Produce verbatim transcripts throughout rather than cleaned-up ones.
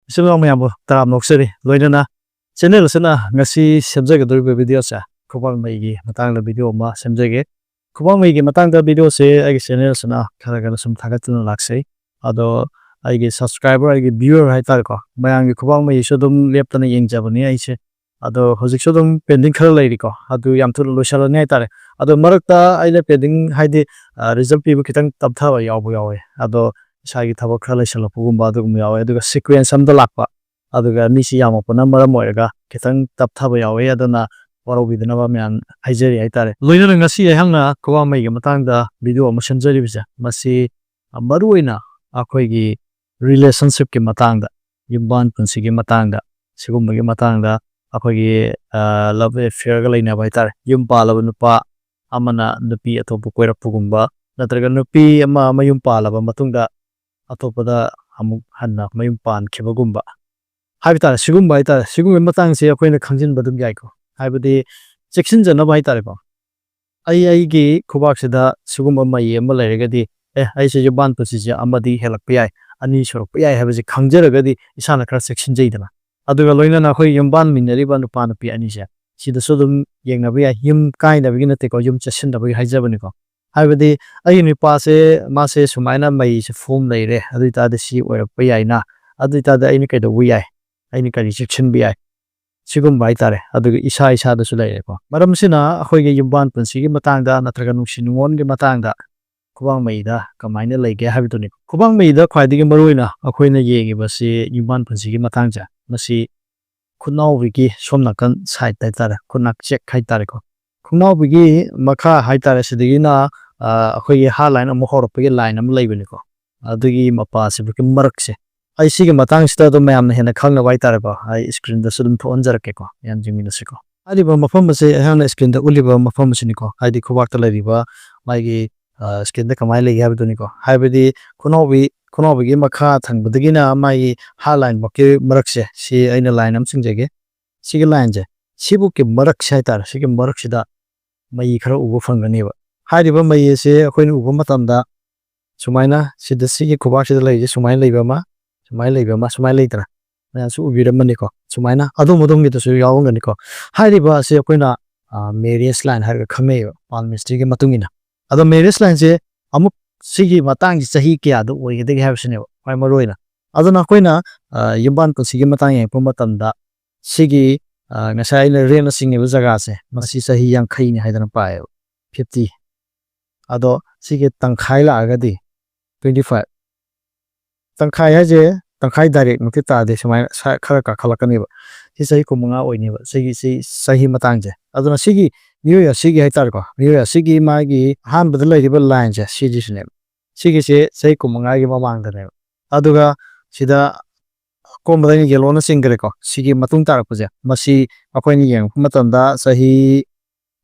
ꯏꯆꯤꯜ ꯏꯅꯥꯎ ꯃꯌꯥꯝꯕꯨ ꯇꯔꯥꯝꯅ ꯑꯣꯛꯆꯔꯤ꯫ ꯂꯣꯏꯅꯅ ꯆꯦꯅꯦꯜ ꯑꯁꯤꯅ ꯉꯁꯤ ꯁꯦꯝꯖꯒꯗꯧꯔꯤꯕ ꯚꯤꯗꯤꯑꯣꯁꯦ ꯈꯨꯕꯥꯛ ꯃꯩꯒꯤ ꯃꯇꯥꯡꯗ ꯚꯤꯗꯤꯑꯣ ꯑꯃ ꯁꯦꯝꯖꯒꯦ꯫ ꯈꯨꯕꯥꯛ ꯃꯩꯒꯤ ꯃꯇꯥꯡꯗ ꯚꯤꯗꯤꯑꯣꯁꯦ ꯑꯩꯒꯤ ꯆꯦꯅꯦꯜ ꯑꯁꯤꯅ ꯈꯔ ꯈꯔ ꯁꯨꯝ ꯊꯥꯒꯠꯇꯨꯅ ꯂꯥꯛꯆꯩ꯫ ꯑꯗꯣ ꯑꯩꯒꯤ ꯁꯕꯁꯀ꯭ꯔꯥꯏꯕꯔ, ꯑꯩꯒꯤ ꯚ꯭ꯌꯨꯋꯔ ꯍꯥꯏꯇꯥꯔꯦꯀꯣ, ꯃꯌꯥꯝꯒꯤ ꯈꯨꯕꯥꯛ ꯃꯩꯁꯨ ꯑꯗꯨꯝ ꯂꯦꯞꯇꯅ ꯌꯦꯡꯖꯕꯅꯤ ꯑꯩꯁꯦ꯫ ꯑꯗꯣ ꯍꯧꯖꯤꯛꯁꯨ ꯑꯗꯨꯝ ꯄꯦꯟꯗꯤꯡ ꯈꯔ ꯂꯩꯔꯤꯀꯣ, ꯑꯗꯨ ꯌꯥꯝ ꯊꯨꯅ ꯂꯣꯏꯁꯤꯜꯂꯅꯤ ꯍꯥꯏꯇꯥꯔꯦ꯫ ꯑꯗꯣ ꯃꯔꯛꯇ ꯑꯩꯅ ꯄꯦꯟꯗꯤꯡ ꯍꯥꯏꯗꯤ, ꯑ, ꯔꯤꯖꯜ ꯄꯤꯕ ꯈꯤꯇꯪ ꯇꯞꯊꯕ ꯌꯥꯎꯕ ꯌꯥꯎꯋꯦ꯫ ꯑꯗꯣ ꯏꯁꯥꯒꯤ ꯊꯕꯛ ꯈꯔ ꯂꯩꯁꯜꯂꯛꯄꯒꯨꯝꯕ ꯑꯗꯨꯒꯨꯝꯕ ꯌꯥꯎꯋꯦ꯫ ꯑꯗꯨꯒ ꯁꯤꯀ꯭ꯋꯦꯟꯁ ꯑꯝꯗ ꯂꯥꯛꯄ, ꯑꯗꯨꯒ ꯃꯤꯁꯤ ꯌꯥꯝꯃꯛꯄꯅ ꯃꯔꯝ ꯑꯣꯏꯔꯒ ꯈꯤꯇꯪ ꯇꯞꯊꯕ ꯌꯥꯎꯋꯦ꯫ ꯑꯗꯨꯅ ꯋꯥꯔꯧꯕꯤꯗꯅꯕ ꯃꯌꯥꯝ ꯍꯥꯏꯖꯔꯤ ꯍꯥꯏꯇꯥꯔꯦ꯫ ꯂꯣꯏꯅꯅ ꯉꯁꯤ ꯑꯩꯍꯥꯛꯅ ꯈꯨꯕꯥꯛ ꯃꯩꯒꯤ ꯃꯇꯥꯡꯗ ꯚꯤꯗꯤꯑꯣ ꯑꯃ ꯁꯦꯝꯖꯔꯤꯕꯁꯦ, ꯃꯁꯤ ꯃꯔꯨꯑꯣꯏꯅ ꯑꯩꯈꯣꯏꯒꯤ ꯔꯤꯂꯦꯁꯟꯁꯤꯞꯀꯤ ꯃꯇꯥꯡꯗ, ꯌꯨꯝꯕꯥꯟ ꯄꯨꯟꯁꯤꯒꯤ ꯃꯇꯥꯡꯗ, ꯁꯤꯒꯨꯝꯕꯒꯤ ꯃꯇꯥꯡꯗ ꯑꯩꯈꯣꯏꯒꯤ, ꯑ, ꯂꯚ ꯑꯦꯐꯤꯌꯔꯒ ꯂꯩꯅꯕ ꯍꯥꯏꯇꯥꯔꯦ꯫ ꯌꯨꯝ ꯄꯥꯜꯂꯕ ꯅꯨꯄꯥ ꯑꯃꯅ ꯅꯨꯄꯤ ꯑꯇꯣꯞꯄ ꯀꯣꯏꯔꯛꯄꯒꯨꯝꯕ, ꯅꯠꯇ꯭ꯔꯒ ꯅꯨꯄꯤ ꯑꯃ ꯃꯌꯨꯝ ꯄꯥꯜꯂꯕ ꯃꯇꯨꯡꯗ ꯑꯇꯣꯞꯄꯗ ꯑꯃꯨꯛ ꯍꯟꯅ ꯃꯌꯨꯝ ꯄꯥꯟꯈꯤꯕꯒꯨꯝꯕ ꯍꯥꯏꯕ ꯇꯥꯔꯦ꯫ ꯁꯤꯒꯨꯝꯕ ꯍꯥꯏꯇꯥꯔꯦ, ꯁꯤꯒꯨꯝꯕꯒꯤ ꯃꯇꯥꯡꯁꯦ ꯑꯩꯈꯣꯏꯅ ꯈꯪꯖꯤꯟꯕ ꯑꯗꯨꯝ ꯌꯥꯏꯀꯣ, ꯍꯥꯏꯕꯗꯤ ꯆꯦꯛꯁꯤꯟꯖꯅꯕ ꯍꯥꯏꯇꯥꯔꯦꯀꯣ꯫ ꯑꯩ ꯑꯩꯒꯤ ꯈꯨꯕꯥꯛꯁꯤꯗ ꯁꯤꯒꯨꯝꯕ ꯃꯩ ꯑꯃ ꯂꯩꯔꯒꯗꯤ, ꯑꯦ, ꯑꯩꯁꯦ ꯌꯨꯝꯕꯥꯟ ꯄꯨꯟꯁꯤꯁꯦ ꯑꯃꯗꯤ ꯍꯦꯜꯂꯛꯄ ꯌꯥꯏ, ꯑꯅꯤ ꯁꯨꯔꯛꯄ ꯌꯥꯏ ꯍꯥꯏꯕꯁꯦ ꯈꯪꯖꯔꯒꯗꯤ ꯏꯁꯥꯅ ꯈꯔ ꯆꯦꯛꯁꯤꯟꯖꯩꯗꯅ꯫ ꯑꯗꯨꯒ ꯂꯣꯏꯅꯅ ꯑꯩꯈꯣꯏ ꯌꯨꯝꯕꯥꯟꯃꯤꯟꯅꯔꯤꯕ ꯅꯨꯄꯥ ꯅꯨꯄꯤ ꯑꯅꯤꯁꯦ, ꯁꯤꯗꯁꯨ ꯑꯗꯨꯝ ꯌꯦꯡꯅꯕ ꯌꯥꯏ꯫ ꯌꯨꯝ ꯀꯥꯏꯅꯕꯒꯤ ꯅꯠꯇꯦꯀꯣ, ꯌꯨꯝ ꯆꯦꯠꯁꯤꯟꯅꯕꯒꯤ ꯍꯥꯏꯖꯕꯅꯤꯀꯣ꯫ ꯍꯥꯏꯕꯗꯤ ꯑꯩꯒꯤ ꯅꯨꯄꯥꯁꯦ, ꯃꯥꯁꯦ ꯁꯨꯃꯥꯏꯅ ꯃꯩꯁꯦ ꯐꯣꯝ ꯂꯩꯔꯦ, ꯑꯗꯨ ꯑꯣꯏꯇꯥꯔꯗꯤ ꯁꯤ ꯑꯣꯏꯔꯛꯄ ꯌꯥꯏꯅ, ꯑꯗꯨ ꯑꯣꯏꯇꯥꯔꯗꯤ ꯑꯩꯅ ꯀꯩꯗꯧꯕ ꯌꯥꯏ, ꯑꯩꯅ ꯀꯔꯤ ꯆꯦꯛꯁꯤꯟꯕ ꯌꯥꯏ, ꯁꯤꯒꯨꯝꯕ ꯍꯥꯏꯇꯥꯔꯦ꯫ ꯑꯗꯨꯒ ꯏꯁꯥ ꯏꯁꯥꯗꯁꯨ ꯂꯩꯔꯦꯀꯣ꯫ ꯃꯔꯝꯁꯤꯅ ꯑꯩꯈꯣꯏꯒꯤ ꯌꯨꯝꯕꯥꯟ ꯄꯨꯟꯁꯤꯒꯤ ꯃꯇꯥꯡꯗ ꯅꯠꯇ꯭ꯔꯒ ꯅꯨꯡꯁꯤ ꯅꯨꯡꯉꯣꯟꯒꯤ ꯃꯇꯥꯡꯗ ꯈꯨꯕꯥꯛ ꯃꯩꯗ ꯀꯃꯥꯏꯅ ꯂꯩꯒꯦ ꯍꯥꯏꯕꯗꯨꯅꯤ꯫ ꯈꯨꯕꯥꯛ ꯃꯩꯗ ꯈ꯭ꯋꯥꯏꯗꯒꯤ ꯃꯔꯨꯑꯣꯏꯅ ꯑꯩꯈꯣꯏꯅ ꯌꯦꯡꯉꯤꯕꯁꯤ ꯌꯨꯝꯕꯥꯟ ꯄꯨꯟꯁꯤꯒꯤ ꯃꯇꯥꯡꯁꯦ, ꯃꯁꯤ ꯈꯨꯠꯅꯥꯎꯕꯤꯒꯤ ꯁꯣꯝ ꯅꯥꯀꯟ ꯁꯥꯏꯠ ꯍꯥꯏꯇꯥꯔꯦ, ꯈꯨꯠꯅꯥꯛ ꯆꯦꯛ ꯍꯥꯏꯇꯥꯔꯦꯀꯣ꯫ ꯈꯣꯡꯅꯥꯎꯕꯤꯒꯤ ꯃꯈꯥ ꯍꯥꯏꯇꯥꯔꯦ, ꯁꯤꯗꯒꯤꯅ, ꯑ, ꯑꯩꯈꯣꯏꯒꯤ ꯍꯥꯔ ꯂꯥꯏꯟ ꯑꯃꯨꯛ ꯍꯧꯔꯛꯄꯒꯤ ꯂꯥꯏꯟ ꯑꯃ ꯂꯩꯕꯅꯤꯀꯣ꯫ ꯑꯗꯨꯒꯤ ꯃꯄꯥꯁꯤꯕꯨꯒꯤ ꯃꯔꯛꯁꯦ, ꯑꯩ ꯁꯤꯒꯤ ꯃꯇꯥꯡꯁꯤꯗ ꯑꯗꯨꯝ ꯃꯌꯥꯝꯅ ꯍꯦꯟꯅ ꯈꯪꯅꯕ ꯍꯥꯏꯇꯥꯔꯦꯀꯣ, ꯑꯩ ꯁ꯭ꯀ꯭ꯔꯤꯟꯗꯁꯨ ꯑꯗꯨꯝ ꯊꯣꯛꯍꯟꯖꯔꯛꯀꯦꯀꯣ, ꯃꯌꯥꯝ ꯌꯦꯡꯃꯤꯟꯅꯁꯤꯀꯣ꯫ ꯍꯥꯏꯔꯤꯕ ꯃꯐꯝ ꯑꯁꯦ ꯑꯩꯍꯥꯛꯅ ꯁ꯭ꯀ꯭ꯔꯤꯟꯗ ꯎꯠꯂꯤꯕ ꯃꯐꯝ ꯑꯁꯤꯅꯤꯀꯣ, ꯍꯥꯏꯗꯤ ꯈꯨꯕꯥꯛꯇ ꯂꯩꯔꯤꯕ ꯃꯥꯒꯤ, ꯑ, ꯁ꯭ꯀ꯭ꯔꯤꯟꯗ ꯀꯃꯥꯏꯅ ꯂꯩꯒꯦ ꯍꯥꯏꯕꯗꯨꯅꯤꯀꯣ꯫ ꯍꯥꯏꯕꯗꯤ ꯈꯨꯅꯥꯎꯕꯤ, ꯈꯨꯅꯥꯎꯕꯤꯒꯤ ꯃꯈꯥ ꯊꯪꯕꯗꯒꯤꯅ ꯃꯥꯒꯤ ꯍꯥꯔ ꯂꯥꯏꯟ ꯐꯥꯎꯀꯤ ꯃꯔꯛꯁꯦ, ꯁꯤ ꯑꯩꯅ ꯂꯥꯏꯟ ꯑꯃ ꯆꯤꯡꯖꯒꯦ꯫ ꯁꯤꯒꯤ ꯂꯥꯏꯟꯁꯦ, ꯁꯤꯕꯨꯛꯀꯤ ꯃꯔꯛꯁꯦ ꯍꯥꯏꯇꯥꯔꯦ, ꯁꯤꯒꯤ ꯃꯔꯛꯁꯤꯗ ꯃꯩ ꯈꯔ ꯎꯕ ꯐꯪꯒꯅꯦꯕ꯫ ꯍꯥꯏꯔꯤꯕ ꯃꯩ ꯑꯁꯦ ꯑꯩꯈꯣꯏꯅ ꯎꯕ ꯃꯇꯝꯗ ꯁꯨꯃꯥꯏꯅ ꯁꯤꯗ, ꯁꯤꯒꯤ ꯈꯨꯕꯥꯛꯁꯤꯗ ꯂꯩꯔꯤꯁꯦ ꯁꯨꯃꯥꯏꯅ ꯂꯩꯕ ꯑꯃ, ꯁꯨꯃꯥꯏꯅ ꯂꯩꯕ ꯑꯃ, ꯁꯨꯃꯥꯏꯅ ꯂꯩꯗꯅ꯫ ꯃꯌꯥꯝꯁꯨ ꯎꯕꯤꯔꯝꯃꯅꯤꯀꯣ꯫ ꯁꯨꯃꯥꯏꯅ ꯑꯗꯣꯝ ꯑꯗꯣꯝꯒꯤꯗꯁꯨ ꯌꯥꯎꯔꯝꯒꯅꯤꯀꯣ꯫ ꯍꯥꯏꯔꯤꯕ ꯑꯁꯤ ꯑꯩꯈꯣꯏꯅ ꯃꯦꯔꯤꯌꯁ ꯂꯥꯏꯟ ꯍꯥꯏꯔꯒ ꯈꯪꯅꯩꯌꯦꯕ, ꯄꯥꯜꯃꯤꯁꯇ꯭ꯔꯤꯒꯤ ꯃꯇꯨꯡ ꯏꯟꯅ꯫ ꯑꯗꯣ ꯃꯦꯔꯤꯌꯁ ꯂꯥꯏꯟꯁꯦ ꯑꯃꯨꯛ ꯁꯤꯒꯤ ꯃꯇꯥꯡꯁꯤ ꯆꯍꯤ ꯀꯌꯥꯗ ꯑꯣꯏꯒꯗꯒꯦ ꯍꯥꯏꯕꯁꯤꯅꯦꯕ ꯈ꯭ꯋꯥꯏ ꯃꯔꯨ ꯑꯣꯏꯅ꯫ ꯑꯗꯨꯅ ꯑꯩꯈꯣꯏꯅ ꯌꯨꯝꯕꯥꯟ ꯄꯨꯟꯁꯤꯒꯤ ꯃꯇꯥꯡ ꯌꯦꯡꯉꯛꯄ ꯃꯇꯝꯗ ꯁꯤꯒꯤ ꯉꯁꯥꯏ ꯑꯩꯅ ꯔꯦꯟꯅ ꯆꯤꯡꯉꯤꯕ ꯖꯒꯥꯁꯦ, ꯃꯁꯤ ꯆꯍꯤ ꯌꯥꯡꯈꯩꯅꯤ ꯍꯥꯏꯗꯅ ꯄꯥꯏꯌꯦꯕ, ꯐꯤꯐꯇꯤ꯫ ꯑꯗꯣ ꯁꯤꯒꯤ ꯇꯪꯈꯥꯏ ꯂꯥꯛꯑꯒꯗꯤ ꯇ꯭ꯋꯦꯟꯇꯤ ꯐꯥꯏꯚ꯫ ꯇꯪꯈꯥꯏ ꯍꯥꯏꯁꯦ ꯇꯪꯈꯥꯏ ꯗꯥꯏꯔꯦꯛꯃꯛꯇꯤ ꯇꯥꯗꯦ, ꯁꯨꯃꯥꯏꯅ ꯈꯔ ꯀꯥꯈꯠꯂꯛꯀꯅꯦꯕ꯫ ꯁꯤ ꯆꯍꯤ ꯀꯨꯟꯃꯉꯥ ꯑꯣꯏꯅꯦꯕ ꯁꯤꯒꯤ ꯁꯤ ꯆꯍꯤ ꯃꯇꯥꯡꯁꯦ꯫ ꯑꯗꯨꯅ ꯁꯤꯒꯤ ꯃꯤꯑꯣꯏ ꯑꯁꯤꯒꯤ ꯍꯥꯏꯇꯥꯔꯦꯀꯣ, ꯃꯤꯑꯣꯏ ꯑꯁꯤꯒꯤ ꯃꯥꯒꯤ ꯑꯍꯥꯟꯕꯗ ꯂꯩꯔꯤꯕ ꯂꯥꯏꯟꯁꯦ ꯁꯤꯒꯤꯁꯤꯅꯦꯕ꯫ ꯁꯤꯒꯤꯁꯦ ꯆꯍꯤ ꯀꯨꯟꯃꯉꯥꯒꯤ ꯃꯃꯥꯡꯗꯅꯦꯕ꯫ ꯑꯗꯨꯒ ꯁꯤꯗ ꯑꯀꯣꯟꯕꯗ ꯑꯩꯅ ꯌꯦꯜꯂꯣꯅ ꯆꯤꯡꯈ꯭ꯔꯦꯀꯣ꯫ ꯁꯤꯒꯤ ꯃꯇꯨꯡ ꯇꯥꯔꯛꯄꯁꯦ, ꯃꯁꯤ ꯑꯩꯈꯣꯏꯅ ꯌꯦꯡꯉꯛꯄ ꯃꯇꯝꯗ ꯆꯍꯤ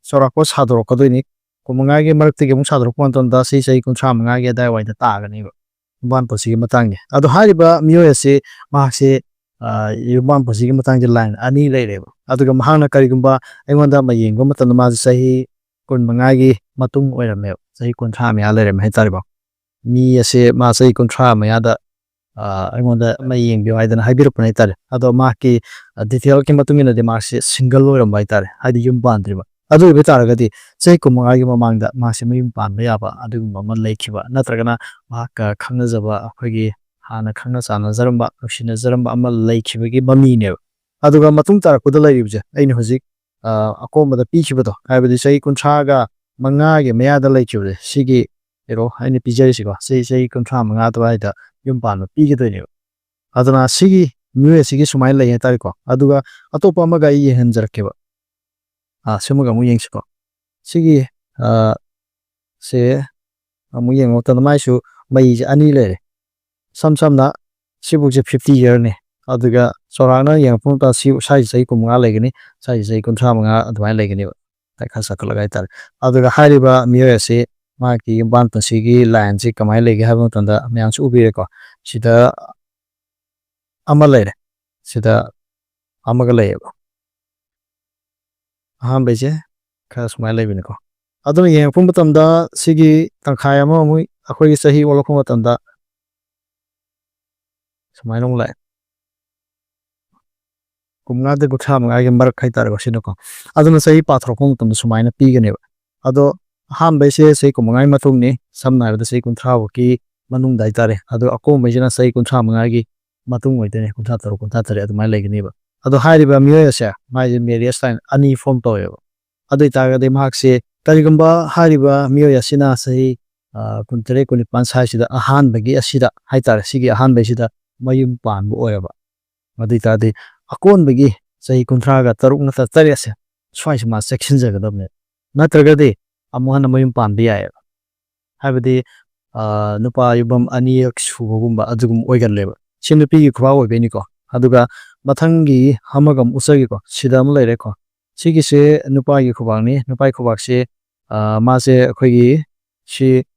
ꯆꯥꯎꯔꯥꯛꯄ ꯁꯥꯗꯣꯔꯛꯀꯗꯣꯏꯅꯤ꯫ ꯀꯨꯟꯃꯉꯥꯒꯤ ꯃꯔꯛꯇꯒꯤ ꯑꯃꯨꯛ ꯁꯥꯗꯣꯔꯛꯄ ꯃꯇꯝꯗ ꯁꯤ ꯆꯍꯤ ꯀꯨꯟꯊ꯭ꯔꯥ ꯃꯉꯥꯒꯤ ꯑꯗꯥꯏꯋꯥꯏꯗ ꯇꯥꯒꯅꯦꯕ ꯌꯨꯝꯕꯥꯟ ꯄꯨꯟꯁꯤꯒꯤ ꯃꯇꯥꯡꯁꯦ꯫ ꯑꯗꯣ ꯍꯥꯏꯔꯤꯕ ꯃꯤꯑꯣꯏ ꯑꯁꯤ, ꯃꯍꯥꯛꯁꯦ ꯌꯨꯝꯕꯥꯟ ꯄꯨꯟꯁꯤꯒꯤ ꯃꯇꯥꯡꯁꯦ ꯂꯥꯏꯟ ꯑꯅꯤ ꯂꯩꯔꯦꯕ꯫ ꯑꯗꯨꯒ ꯃꯍꯥꯛꯅ ꯀꯔꯤꯒꯨꯝꯕ ꯑꯩꯉꯣꯟꯗ ꯑꯃ ꯌꯦꯡꯕ ꯃꯇꯝꯗ ꯃꯥꯁꯦ ꯆꯍꯤ ꯀꯨꯟꯃꯉꯥꯒꯤ ꯃꯇꯨꯡ ꯑꯣꯏꯔꯝꯃꯦꯕ, ꯆꯍꯤ ꯀꯨꯟꯊ꯭ꯔꯥ ꯃꯌꯥ ꯂꯩꯔꯝꯃꯦ ꯍꯥꯏꯇꯥꯔꯦꯀꯣ꯫ ꯃꯤ ꯑꯁꯦ ꯃꯥ ꯆꯍꯤ ꯀꯨꯟꯊ꯭ꯔꯥ ꯃꯌꯥꯗ ꯑꯩꯉꯣꯟꯗ ꯑꯃ ꯌꯦꯡꯕꯤꯌꯨ ꯍꯥꯏꯗꯅ ꯍꯥꯏꯕꯤꯔꯛꯄꯅꯦ ꯍꯥꯏꯇꯥꯔꯦ꯫ ꯑꯗꯣ ꯃꯍꯥꯛꯀꯤ ꯗꯤꯇꯦꯜꯒꯤ ꯃꯇꯨꯡ ꯏꯟꯅꯗꯤ ꯃꯍꯥꯛꯁꯦ ꯁꯤꯡꯒꯜ ꯑꯣꯏꯔꯝꯕ ꯍꯥꯏꯇꯥꯔꯦ, ꯍꯥꯏꯗꯤ ꯌꯨꯝ ꯄꯥꯟꯗ꯭ꯔꯤꯕ꯫ ꯑꯗꯨ ꯑꯣꯏꯕ ꯇꯥꯔꯒꯗꯤ ꯆꯍꯤ ꯀꯨꯟꯃꯉꯥꯒꯤ ꯃꯃꯥꯡꯗ ꯃꯍꯥꯛꯁꯦ ꯃꯌꯨꯝ ꯄꯥꯟꯕ ꯌꯥꯕ ꯑꯗꯨꯒꯨꯝꯕ ꯑꯃ ꯂꯩꯈꯤꯕ, ꯅꯠꯇ꯭ꯔꯒꯅ ꯃꯍꯥꯛꯀ ꯈꯪꯅꯖꯕ, ꯑꯩꯈꯣꯏꯒꯤ ꯍꯥꯟꯅ ꯈꯪꯅ ꯆꯥꯟꯅꯖꯔꯝꯕ, ꯅꯨꯡꯁꯤꯅꯖꯔꯝꯕ ꯑꯃ ꯂꯩꯈꯤꯕꯒꯤ ꯃꯃꯤꯅꯦꯕ꯫ ꯑꯗꯨꯒ ꯃꯇꯨꯡ ꯇꯥꯔꯛꯄꯗ ꯂꯩꯔꯤꯕꯁꯦ ꯑꯩꯅ ꯍꯧꯖꯤꯛ ꯑꯀꯣꯟꯕꯗ ꯄꯤꯈꯤꯕꯗꯣ, ꯍꯥꯏꯕꯗꯤ ꯆꯍꯤ ꯀꯨꯟꯊ꯭ꯔꯥꯒ ꯃꯉꯥꯒꯤ ꯃꯌꯥꯗ ꯂꯩꯈꯤꯕꯁꯦ, ꯁꯤꯒꯤ ꯍꯦꯔꯣ ꯑꯩꯅ ꯄꯤꯖꯔꯤꯁꯤꯀꯣ, ꯁꯤ ꯆꯍꯤ ꯀꯨꯟꯊ꯭ꯔꯥ ꯃꯉꯥ ꯑꯗꯨꯋꯥꯏꯗ ꯌꯨꯝ ꯄꯥꯟꯕ ꯄꯤꯒꯗꯣꯏꯅꯦꯕ꯫ ꯑꯗꯨꯅ ꯁꯤꯒꯤ ꯃꯤꯑꯣꯏ ꯑꯁꯤꯒꯤ ꯁꯨꯃꯥꯏꯅ ꯂꯩ ꯍꯥꯏꯇꯥꯔꯦꯀꯣ꯫ ꯑꯗꯨꯒ ꯑꯇꯣꯞꯄ ꯑꯃꯒ ꯑꯩ ꯌꯦꯡꯍꯟꯖꯔꯛꯀꯦꯕ꯫ ꯑꯥ, ꯁꯤꯃꯒ ꯑꯃꯨꯛ ꯌꯦꯡꯁꯤꯀꯣ꯫ ꯁꯤꯒꯤ, ꯑꯥ, ꯁꯦ ꯑꯃꯨꯛ ꯌꯦꯡꯕ ꯃꯇꯝꯗ ꯃꯥꯏꯁꯨ ꯃꯩꯁꯦ ꯑꯅꯤ ꯂꯩꯔꯦ꯫ ꯁꯝ ꯁꯝꯅ ꯁꯤꯕꯨꯛꯁꯦ ꯐꯤꯐꯇꯤ ꯏꯌꯥꯔꯅꯤ꯫ ꯑꯗꯨꯒ ꯆꯥꯎꯔꯥꯛꯅ ꯌꯦꯡꯉꯛꯄ ꯃꯇꯝꯗ ꯁꯤ, ꯁ꯭ꯋꯥꯏꯁꯤ ꯆꯍꯤ ꯀꯨꯟꯃꯉꯥ ꯂꯩꯒꯅꯤ, ꯁ꯭ꯋꯥꯏꯁꯤ ꯆꯍꯤ ꯀꯨꯟꯊ꯭ꯔꯥ ꯃꯉꯥ ꯑꯗꯨꯃꯥꯏꯅ ꯂꯩꯒꯅꯦꯕ꯫ ꯈꯔ ꯆꯥꯎꯈꯠꯂꯒ ꯍꯥꯏꯇꯥꯔꯦ꯫ ꯑꯗꯨꯒ ꯍꯥꯏꯔꯤꯕ ꯃꯤꯑꯣꯏ ꯑꯁꯤ ꯃꯍꯥꯛꯀꯤ ꯌꯨꯝꯕꯥꯟ ꯄꯨꯟꯁꯤꯒꯤ ꯂꯥꯏꯟꯁꯤ ꯀꯃꯥꯏꯅ ꯂꯩꯒꯦ ꯍꯥꯏꯕ ꯃꯇꯝꯗ ꯃꯌꯥꯝꯁꯨ ꯎꯕꯤꯔꯦꯀꯣ꯫ ꯁꯤꯗ ꯑꯃ ꯂꯩꯔꯦ, ꯁꯤꯗ ꯑꯃꯒ ꯂꯩꯌꯦꯕ꯫ ꯑꯍꯥꯟꯕꯩꯁꯦ ꯈꯔ ꯁꯨꯃꯥꯏꯅ ꯂꯩꯕꯅꯤꯀꯣ꯫ ꯑꯗꯨꯅ ꯌꯦꯡꯉꯛꯄ ꯃꯇꯝꯗ ꯁꯤꯒꯤ ꯇꯪꯈꯥꯏ ꯑꯃ ꯑꯃꯨꯛ ꯑꯩꯈꯣꯏꯒꯤ ꯆꯍꯤ ꯑꯣꯜꯂꯛꯄ ꯃꯇꯝꯗ ꯁꯨꯃꯥꯏꯅ ꯑꯃꯨꯛ ꯂꯥꯛꯑꯦ꯫ ꯀꯨꯟꯃꯉꯥꯗ ꯀꯨꯟꯊ꯭ꯔꯥ ꯃꯉꯥꯒꯤ ꯃꯔꯛ ꯍꯥꯏꯇꯥꯔꯦꯀꯣ, ꯁꯤꯅꯀꯣ꯫ ꯑꯗꯨꯅ ꯆꯍꯤ ꯄꯥꯊꯣꯔꯛꯄ ꯃꯇꯝꯗ ꯁꯨꯃꯥꯏꯅ ꯄꯤꯒꯅꯦꯕ꯫ ꯑꯗꯣ ꯑꯍꯥꯟꯕꯩꯁꯦ ꯆꯍꯤ ꯀꯨꯟꯃꯉꯥꯒꯤ ꯃꯇꯨꯡꯅꯤ, ꯁꯝꯅ ꯍꯥꯏꯔꯕꯗ ꯆꯍꯤ ꯀꯨꯟꯊ꯭ꯔꯥ ꯐꯥꯎꯒꯤ ꯃꯅꯨꯡꯗ ꯍꯥꯏꯇꯥꯔꯦ꯫ ꯑꯗꯣ ꯑꯀꯣꯟꯕꯩꯁꯤꯅ ꯆꯍꯤ ꯀꯨꯟꯊ꯭ꯔꯥ ꯃꯉꯥꯒꯤ ꯃꯇꯨꯡ ꯑꯣꯏꯗꯣꯏꯅꯦ, ꯀꯨꯟꯊ꯭ꯔꯥ ꯇꯔꯨꯛ, ꯀꯨꯟꯊ꯭ꯔꯥ ꯇꯔꯦꯠ ꯑꯗꯨꯃꯥꯏꯅ ꯂꯩꯒꯅꯦꯕ꯫ ꯑꯗꯣ ꯍꯥꯏꯔꯤꯕ ꯃꯤꯑꯣꯏ ꯑꯁꯦ ꯃꯥꯏꯁꯦ ꯃꯦꯔꯤꯌꯦꯁ ꯂꯥꯏꯟ ꯑꯅꯤ ꯐꯣꯝ ꯇꯧꯋꯦꯕ꯫ ꯑꯗꯨ ꯑꯣꯏꯇꯥꯔꯒꯗꯤ ꯃꯍꯥꯛꯁꯦ ꯀꯔꯤꯒꯨꯝꯕ ꯍꯥꯏꯔꯤꯕ ꯃꯤꯑꯣꯏ ꯑꯁꯤꯅ ꯆꯍꯤ, ꯑ, ꯀꯨꯟꯇꯔꯦꯠ, ꯀꯨꯟꯅꯤꯄꯥꯟ ꯁ꯭ꯋꯥꯏꯁꯤꯗ ꯑꯍꯥꯟꯕꯒꯤ ꯑꯁꯤꯗ ꯍꯥꯏꯇꯥꯔꯦ, ꯁꯤꯒꯤ ꯑꯍꯥꯟꯕꯩꯁꯤꯗ ꯃꯌꯨꯝ ꯄꯥꯟꯕ ꯑꯣꯏꯔꯕ, ꯑꯗꯨ ꯑꯣꯏꯇꯥꯔꯗꯤ ꯑꯀꯣꯟꯕꯒꯤ ꯆꯍꯤ ꯀꯨꯟꯊ꯭ꯔꯥꯒ ꯇꯔꯨꯛ ꯅꯠꯇ꯭ꯔ ꯇꯔꯦꯠꯁꯦ ꯁ꯭ꯋꯥꯏꯁꯦ ꯃꯥ ꯆꯦꯛꯁꯤꯟꯖꯒꯗꯕꯅꯦ꯫ ꯅꯠꯇ꯭ꯔꯒꯗꯤ ꯑꯃꯨꯛ ꯍꯟꯅ ꯃꯌꯨꯝ ꯄꯥꯟꯕ ꯌꯥꯏꯑꯕ꯫ ꯍꯥꯏꯕꯗꯤ, ꯑ, ꯅꯨꯄꯥ ꯌꯨꯝꯐꯝ ꯑꯅꯤꯔꯛ ꯁꯨꯕꯒꯨꯝꯕ ꯑꯗꯨꯒꯨꯝꯕ ꯑꯣꯏꯒꯜꯂꯦꯕ꯫ ꯁꯤ ꯅꯨꯄꯤꯒꯤ ꯈꯨꯕꯥꯛ ꯑꯣꯏꯗꯣꯏꯅꯤꯀꯣ꯫ ꯑꯗꯨꯒ ꯃꯊꯪꯒꯤ ꯑꯃꯒ ꯑꯃꯨꯛ ꯎꯠꯆꯒꯦꯀꯣ꯫ ꯁꯤꯗ ꯑꯃ ꯂꯩꯔꯦꯀꯣ꯫ ꯁꯤꯒꯤꯁꯦ ꯅꯨꯄꯥꯒꯤ ꯈꯨꯕꯥꯛꯅꯤ꯫ ꯅꯨꯄꯥꯒꯤ ꯈꯨꯕꯥꯛꯁꯦ, ꯑ, ꯃꯥꯁꯦ ꯑꯩꯈꯣꯏꯒꯤ ꯁꯤ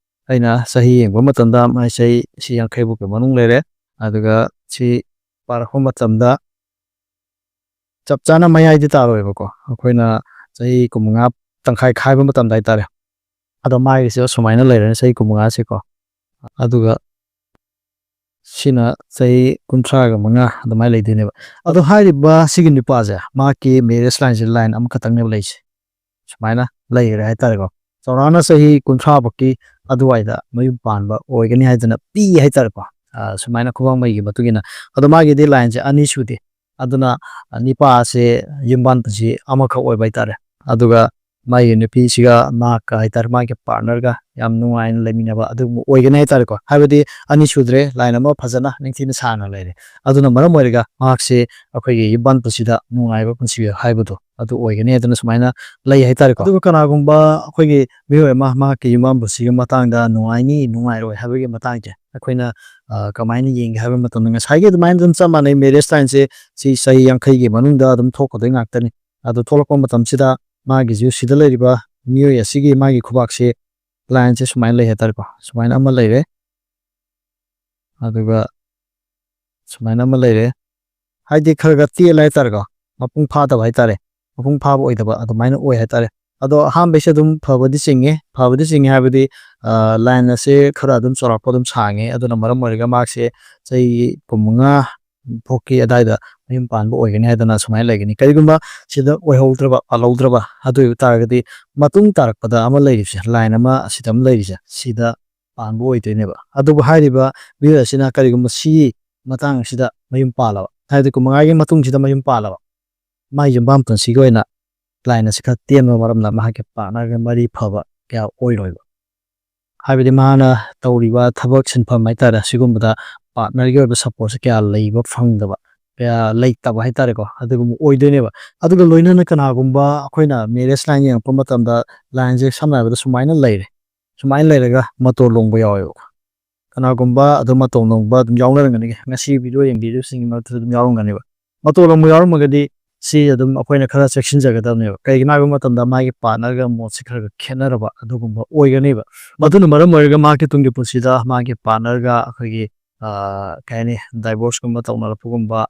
ꯑꯩꯅ ꯆꯍꯤ ꯌꯦꯡꯕ ꯃꯇꯝꯗ ꯃꯥꯏ ꯆꯍꯤ ꯁꯤ ꯌꯥꯡꯈꯩ ꯐꯥꯎꯒꯤ ꯃꯅꯨꯡ ꯂꯩꯔꯦ꯫ ꯑꯗꯨꯒ ꯁꯤ ꯄꯥꯔꯛꯄ ꯃꯇꯝꯗ ꯆꯞ ꯆꯥꯅ ꯃꯌꯥꯏꯗꯤ ꯇꯥꯔꯣꯏꯕꯀꯣ꯫ ꯑꯩꯈꯣꯏꯅ ꯆꯍꯤ ꯀꯨꯟꯃꯉꯥ ꯇꯪꯈꯥꯏ ꯈꯥꯏꯕ ꯃꯇꯝꯗ ꯍꯥꯏꯇꯥꯔꯦ꯫ ꯑꯗꯣ ꯃꯥꯒꯤꯁꯦ ꯁꯨꯃꯥꯏꯅ ꯂꯩꯔꯅꯤ, ꯆꯍꯤ ꯀꯨꯟꯃꯉꯥꯁꯦꯀꯣ꯫ ꯑꯗꯨꯒ ꯁꯤꯅ ꯆꯍꯤ ꯀꯨꯟꯊ꯭ꯔꯥꯒ ꯃꯉꯥ ꯑꯗꯨꯃꯥꯏꯅ ꯂꯩꯗꯣꯏꯅꯦꯕ꯫ ꯑꯗꯣ ꯍꯥꯏꯔꯤꯕ ꯁꯤꯒꯤ ꯅꯨꯄꯥꯁꯦ, ꯃꯍꯥꯛꯀꯤ ꯃꯦꯔꯤꯌꯦꯁ ꯂꯥꯏꯟꯁꯦ ꯂꯥꯏꯟ ꯑꯃꯈꯛꯇꯪꯅꯦꯕ ꯂꯩꯁꯦ꯫ ꯁꯨꯃꯥꯏꯅ ꯂꯩꯈ꯭ꯔꯦ ꯍꯥꯏꯇꯥꯔꯦꯀꯣ꯫ ꯆꯥꯎꯔꯥꯛꯅ ꯆꯍꯤ ꯀꯨꯟꯊ꯭ꯔꯥ ꯐꯥꯎꯀꯤ ꯑꯗꯨꯋꯥꯏꯗ ꯃꯌꯨꯝ ꯄꯥꯟꯕ ꯑꯣꯏꯒꯅꯤ ꯍꯥꯏꯗꯅ ꯄꯤ ꯍꯥꯏꯇꯥꯔꯦꯀꯣ꯫ ꯑ, ꯁꯨꯃꯥꯏꯅ ꯈꯨꯕꯥꯛꯃꯩꯒꯤ ꯃꯇꯨꯡ ꯏꯟꯅ꯫ ꯑꯗꯣ ꯃꯥꯒꯤꯗꯤ ꯂꯥꯏꯟꯁꯦ ꯑꯅꯤ ꯁꯨꯗꯦ꯫ ꯑꯗꯨꯅ, ꯑ, ꯅꯤꯄꯥꯁꯦ ꯌꯨꯝꯕꯥꯟ ꯄꯨꯟꯁꯤ ꯑꯃꯈꯛ ꯑꯣꯏꯕ ꯍꯥꯏꯇꯥꯔꯦ꯫ ꯑꯗꯨꯒ ꯃꯥꯒꯤ ꯅꯨꯄꯤꯁꯤꯒ ꯃꯍꯥꯛꯀ ꯍꯥꯏꯇꯥꯔꯦ, ꯃꯥꯒꯤ ꯄꯥꯔꯠꯅꯔꯒ ꯌꯥꯝ ꯅꯨꯡꯉꯥꯏꯅ ꯂꯩꯃꯤꯟꯅꯕ ꯑꯗꯨꯒꯨꯝꯕ ꯑꯣꯏꯒꯅꯤ ꯍꯥꯏꯇꯥꯔꯦꯀꯣ꯫ ꯍꯥꯏꯕꯗꯤ ꯑꯅꯤ ꯁꯨꯗ꯭ꯔꯦ, ꯂꯥꯏꯟ ꯑꯃ ꯐꯖꯅ ꯅꯤꯡꯊꯤꯅ ꯁꯥꯡꯅ ꯂꯩꯔꯦ꯫ ꯑꯗꯨꯅ ꯃꯔꯝ ꯑꯣꯏꯔꯒ ꯃꯍꯥꯛꯁꯦ ꯑꯩꯈꯣꯏꯒꯤ ꯌꯨꯝꯕꯥꯟ ꯄꯨꯟꯁꯤꯗ ꯅꯨꯡꯉꯥꯏꯕ ꯄꯨꯟꯁꯤ ꯍꯥꯏꯕꯗꯣ ꯑꯗꯨ ꯑꯣꯏꯒꯅꯤ ꯍꯥꯏꯗꯅ ꯁꯨꯃꯥꯏꯅ ꯂꯩ ꯍꯥꯏꯇꯥꯔꯦꯀꯣ꯫ ꯑꯗꯨꯒ ꯀꯅꯥꯒꯨꯝꯕ ꯑꯩꯈꯣꯏꯒꯤ ꯃꯤꯑꯣꯏ ꯑꯃ ꯃꯍꯥꯛꯀꯤ ꯌꯨꯝꯕꯥꯟ ꯄꯨꯟꯁꯤꯒꯤ ꯃꯇꯥꯡꯗ ꯅꯨꯡꯉꯥꯏꯅꯤ ꯅꯨꯡꯉꯥꯏꯔꯣꯏ ꯍꯥꯏꯕꯒꯤ ꯃꯇꯥꯡꯁꯦ ꯑꯩꯈꯣꯏꯅ, ꯑ, ꯀꯃꯥꯏꯅ ꯌꯦꯡꯒꯦ ꯍꯥꯏꯕ ꯃꯇꯝꯗ, ꯉꯁꯥꯏꯒꯤ ꯑꯗꯨꯃꯥꯏꯅ ꯑꯗꯨꯝ ꯆꯞ ꯃꯥꯟꯅꯩ꯫ ꯃꯦꯔꯤꯌꯦꯁ ꯂꯥꯏꯟꯁꯦ ꯁꯤ ꯆꯍꯤ ꯌꯥꯡꯈꯩꯒꯤ ꯃꯅꯨꯡꯗ ꯑꯗꯨꯝ ꯊꯣꯛꯀꯗꯣꯏ ꯉꯥꯛꯇꯅꯤ꯫ ꯑꯗꯨ ꯊꯣꯛꯂꯛꯄ ꯃꯇꯝꯁꯤꯗ ꯃꯥꯒꯤꯁꯨ ꯁꯤꯗ ꯂꯩꯔꯤꯕ ꯃꯤꯑꯣꯏ ꯑꯁꯤꯒꯤ ꯃꯥꯒꯤ ꯈꯨꯕꯥꯛꯁꯦ ꯂꯥꯏꯟꯁꯦ ꯁꯨꯃꯥꯏꯅ ꯂꯩ ꯍꯥꯏꯇꯥꯔꯦꯀꯣ꯫ ꯁꯨꯃꯥꯏꯅ ꯑꯃ ꯂꯩꯔꯦ, ꯑꯗꯨꯒ ꯁꯨꯃꯥꯏꯅ ꯑꯃ ꯂꯩꯔꯦ꯫ ꯍꯥꯏꯗꯤ ꯈꯔ ꯈꯔ ꯇꯦꯜꯂꯦ ꯍꯥꯏꯇꯥꯔꯦꯀꯣ, ꯃꯄꯨꯡ ꯐꯥꯗꯕ ꯍꯥꯏꯇꯥꯔꯦ, ꯃꯄꯨꯡ ꯐꯥꯕ ꯑꯣꯏꯗꯕ ꯑꯗꯨꯃꯥꯏꯅ ꯑꯣꯏ ꯍꯥꯏꯇꯥꯔꯦ꯫ ꯑꯗꯣ ꯑꯍꯥꯟꯕꯩꯁꯦ ꯑꯗꯨꯝ ꯐꯕꯗꯤ ꯆꯤꯡꯉꯦ, ꯐꯕꯗꯤ ꯆꯤꯡꯉꯦ ꯍꯥꯏꯕꯗꯤ, ꯑ, ꯂꯥꯏꯟ ꯑꯁꯦ ꯈꯔ ꯑꯗꯨꯝ ꯆꯥꯎꯔꯥꯛꯄ ꯑꯗꯨꯝ ꯁꯥꯡꯉꯦ꯫ ꯑꯗꯨꯅ ꯃꯔꯝ ꯑꯣꯏꯔꯒ ꯃꯍꯥꯛꯁꯦ ꯆꯍꯤ ꯀꯨꯟꯃꯉꯥ ꯐꯥꯎꯀꯤ ꯑꯗꯥꯏꯗ ꯃꯌꯨꯝ ꯄꯥꯟꯕ ꯑꯣꯏꯒꯅꯤ ꯍꯥꯏꯗꯅ ꯁꯨꯃꯥꯏꯅ ꯂꯩꯒꯅꯤ꯫ ꯀꯔꯤꯒꯨꯝꯕ ꯁꯤꯗ ꯑꯣꯏꯍꯧꯗ꯭ꯔꯕ, ꯄꯥꯜꯍꯧꯗ꯭ꯔꯕ, ꯑꯗꯨ ꯑꯣꯏꯕ ꯇꯥꯔꯒꯗꯤ ꯃꯇꯨꯡ ꯇꯥꯔꯛꯄꯗ ꯑꯃ ꯂꯩꯔꯤꯕꯁꯦ, ꯂꯥꯏꯟ ꯑꯃ ꯑꯁꯤꯗ ꯑꯃ ꯂꯩꯔꯤꯁꯦ, ꯁꯤꯗ ꯄꯥꯟꯕ ꯑꯣꯏꯗꯣꯏꯅꯦꯕ꯫ ꯑꯗꯨꯕꯨ ꯍꯥꯏꯔꯤꯕ ꯃꯤꯑꯣꯏ ꯑꯁꯤꯅ ꯀꯔꯤꯒꯨꯝꯕ ꯁꯤꯒꯤ ꯃꯇꯥꯡ ꯑꯁꯤꯗ ꯃꯌꯨꯝ ꯄꯥꯜꯂꯕ, ꯍꯥꯏꯕꯗꯤ ꯀꯨꯟ ꯃꯉꯥꯒꯤ ꯃꯇꯨꯡꯁꯤꯗ ꯃꯌꯨꯝ ꯄꯥꯜꯂꯕ, ꯃꯥꯏ ꯌꯨꯝꯕꯥꯟ ꯄꯨꯟꯁꯤꯒꯤ ꯑꯣꯏꯅ ꯂꯥꯏꯟ ꯑꯁꯤ ꯈꯔ ꯇꯦꯟꯕ ꯃꯔꯝꯅ ꯃꯍꯥꯛꯀꯤ ꯄꯥꯔꯠꯅꯔꯒ ꯃꯔꯤ ꯐꯕ ꯀꯌꯥ ꯑꯣꯏꯔꯣꯏꯕ꯫ ꯍꯥꯏꯕꯗꯤ ꯃꯥꯅ ꯇꯧꯔꯤꯕ ꯊꯕꯛ ꯁꯤꯟꯐꯝ ꯍꯥꯏꯇꯥꯔꯦ, ꯁꯤꯒꯨꯝꯕꯗ ꯄꯥꯔꯠꯅꯔꯒꯤ ꯑꯣꯏꯕ ꯁꯄꯣꯔꯠꯁꯦ ꯀꯌꯥ ꯂꯩꯕ ꯐꯪꯗꯕ, ꯀꯌꯥ ꯂꯩꯇꯕ ꯍꯥꯏꯇꯥꯔꯦꯀꯣ, ꯑꯗꯨꯒꯨꯝꯕ ꯑꯣꯏꯗꯣꯏꯅꯦꯕ꯫ ꯑꯗꯨꯒ ꯂꯣꯏꯅꯅ ꯀꯅꯥꯒꯨꯝꯕ ꯑꯩꯈꯣꯏꯅ ꯃꯦꯔꯦꯖ ꯂꯥꯏꯟ ꯌꯦꯡꯉꯛꯄ ꯃꯇꯝꯗ ꯂꯥꯏꯟꯁꯦ ꯁꯝꯅ ꯍꯥꯏꯔꯕꯗ ꯁꯨꯃꯥꯏꯅ ꯂꯩꯔꯦ, ꯁꯨꯃꯥꯏꯅ ꯂꯩꯔꯒ ꯃꯇꯣꯟ ꯂꯣꯡꯕ ꯌꯥꯎꯋꯦꯕ꯫ ꯀꯅꯥꯒꯨꯝꯕ ꯑꯗꯨꯝ ꯃꯇꯣꯟ ꯂꯣꯡꯕ ꯑꯗꯨꯝ ꯌꯥꯎꯅꯔꯝꯒꯅꯤ, ꯉꯁꯤ ꯚꯤꯗꯤꯑꯣ ꯌꯦꯡꯕꯤꯔꯤꯕꯁꯤꯡꯒꯤ ꯃꯔꯛꯇꯁꯨ ꯑꯗꯨꯝ ꯌꯥꯎꯔꯝꯒꯅꯦꯕ꯫ ꯃꯇꯣꯟ ꯂꯣꯡꯕ ꯌꯥꯎꯔꯝꯃꯒꯗꯤ ꯁꯤ ꯑꯗꯨꯝ ꯑꯩꯈꯣꯏꯅ ꯈꯔ ꯆꯦꯛꯁꯤꯟꯖꯒꯗꯕꯅꯦꯕ꯫ ꯀꯩꯒꯤꯅꯣ ꯍꯥꯏꯕ ꯃꯇꯝꯗ ꯃꯥꯒꯤ ꯄꯥꯔꯠꯅꯔꯒ ꯃꯣꯠꯁꯦ ꯈꯔ ꯈꯔ ꯈꯦꯠꯅꯔꯕ ꯑꯗꯨꯒꯨꯝꯕ ꯑꯣꯏꯒꯅꯦꯕ꯫ ꯃꯗꯨꯅ ꯃꯔꯝ ꯑꯣꯏꯔꯒ ꯃꯍꯥꯛꯀꯤ ꯇꯨꯡꯒꯤ ꯄꯨꯟꯁꯤꯗ ꯃꯥꯒꯤ ꯄꯥꯔꯠꯅꯔꯒ ꯑꯩꯈꯣꯏꯒꯤ, ꯑ, ꯀꯩ ꯍꯥꯏꯅꯤ, ꯗꯥꯏꯚꯣꯔꯁꯀꯨꯝꯕ ꯇꯧꯅꯔꯛꯄꯒꯨꯝꯕ,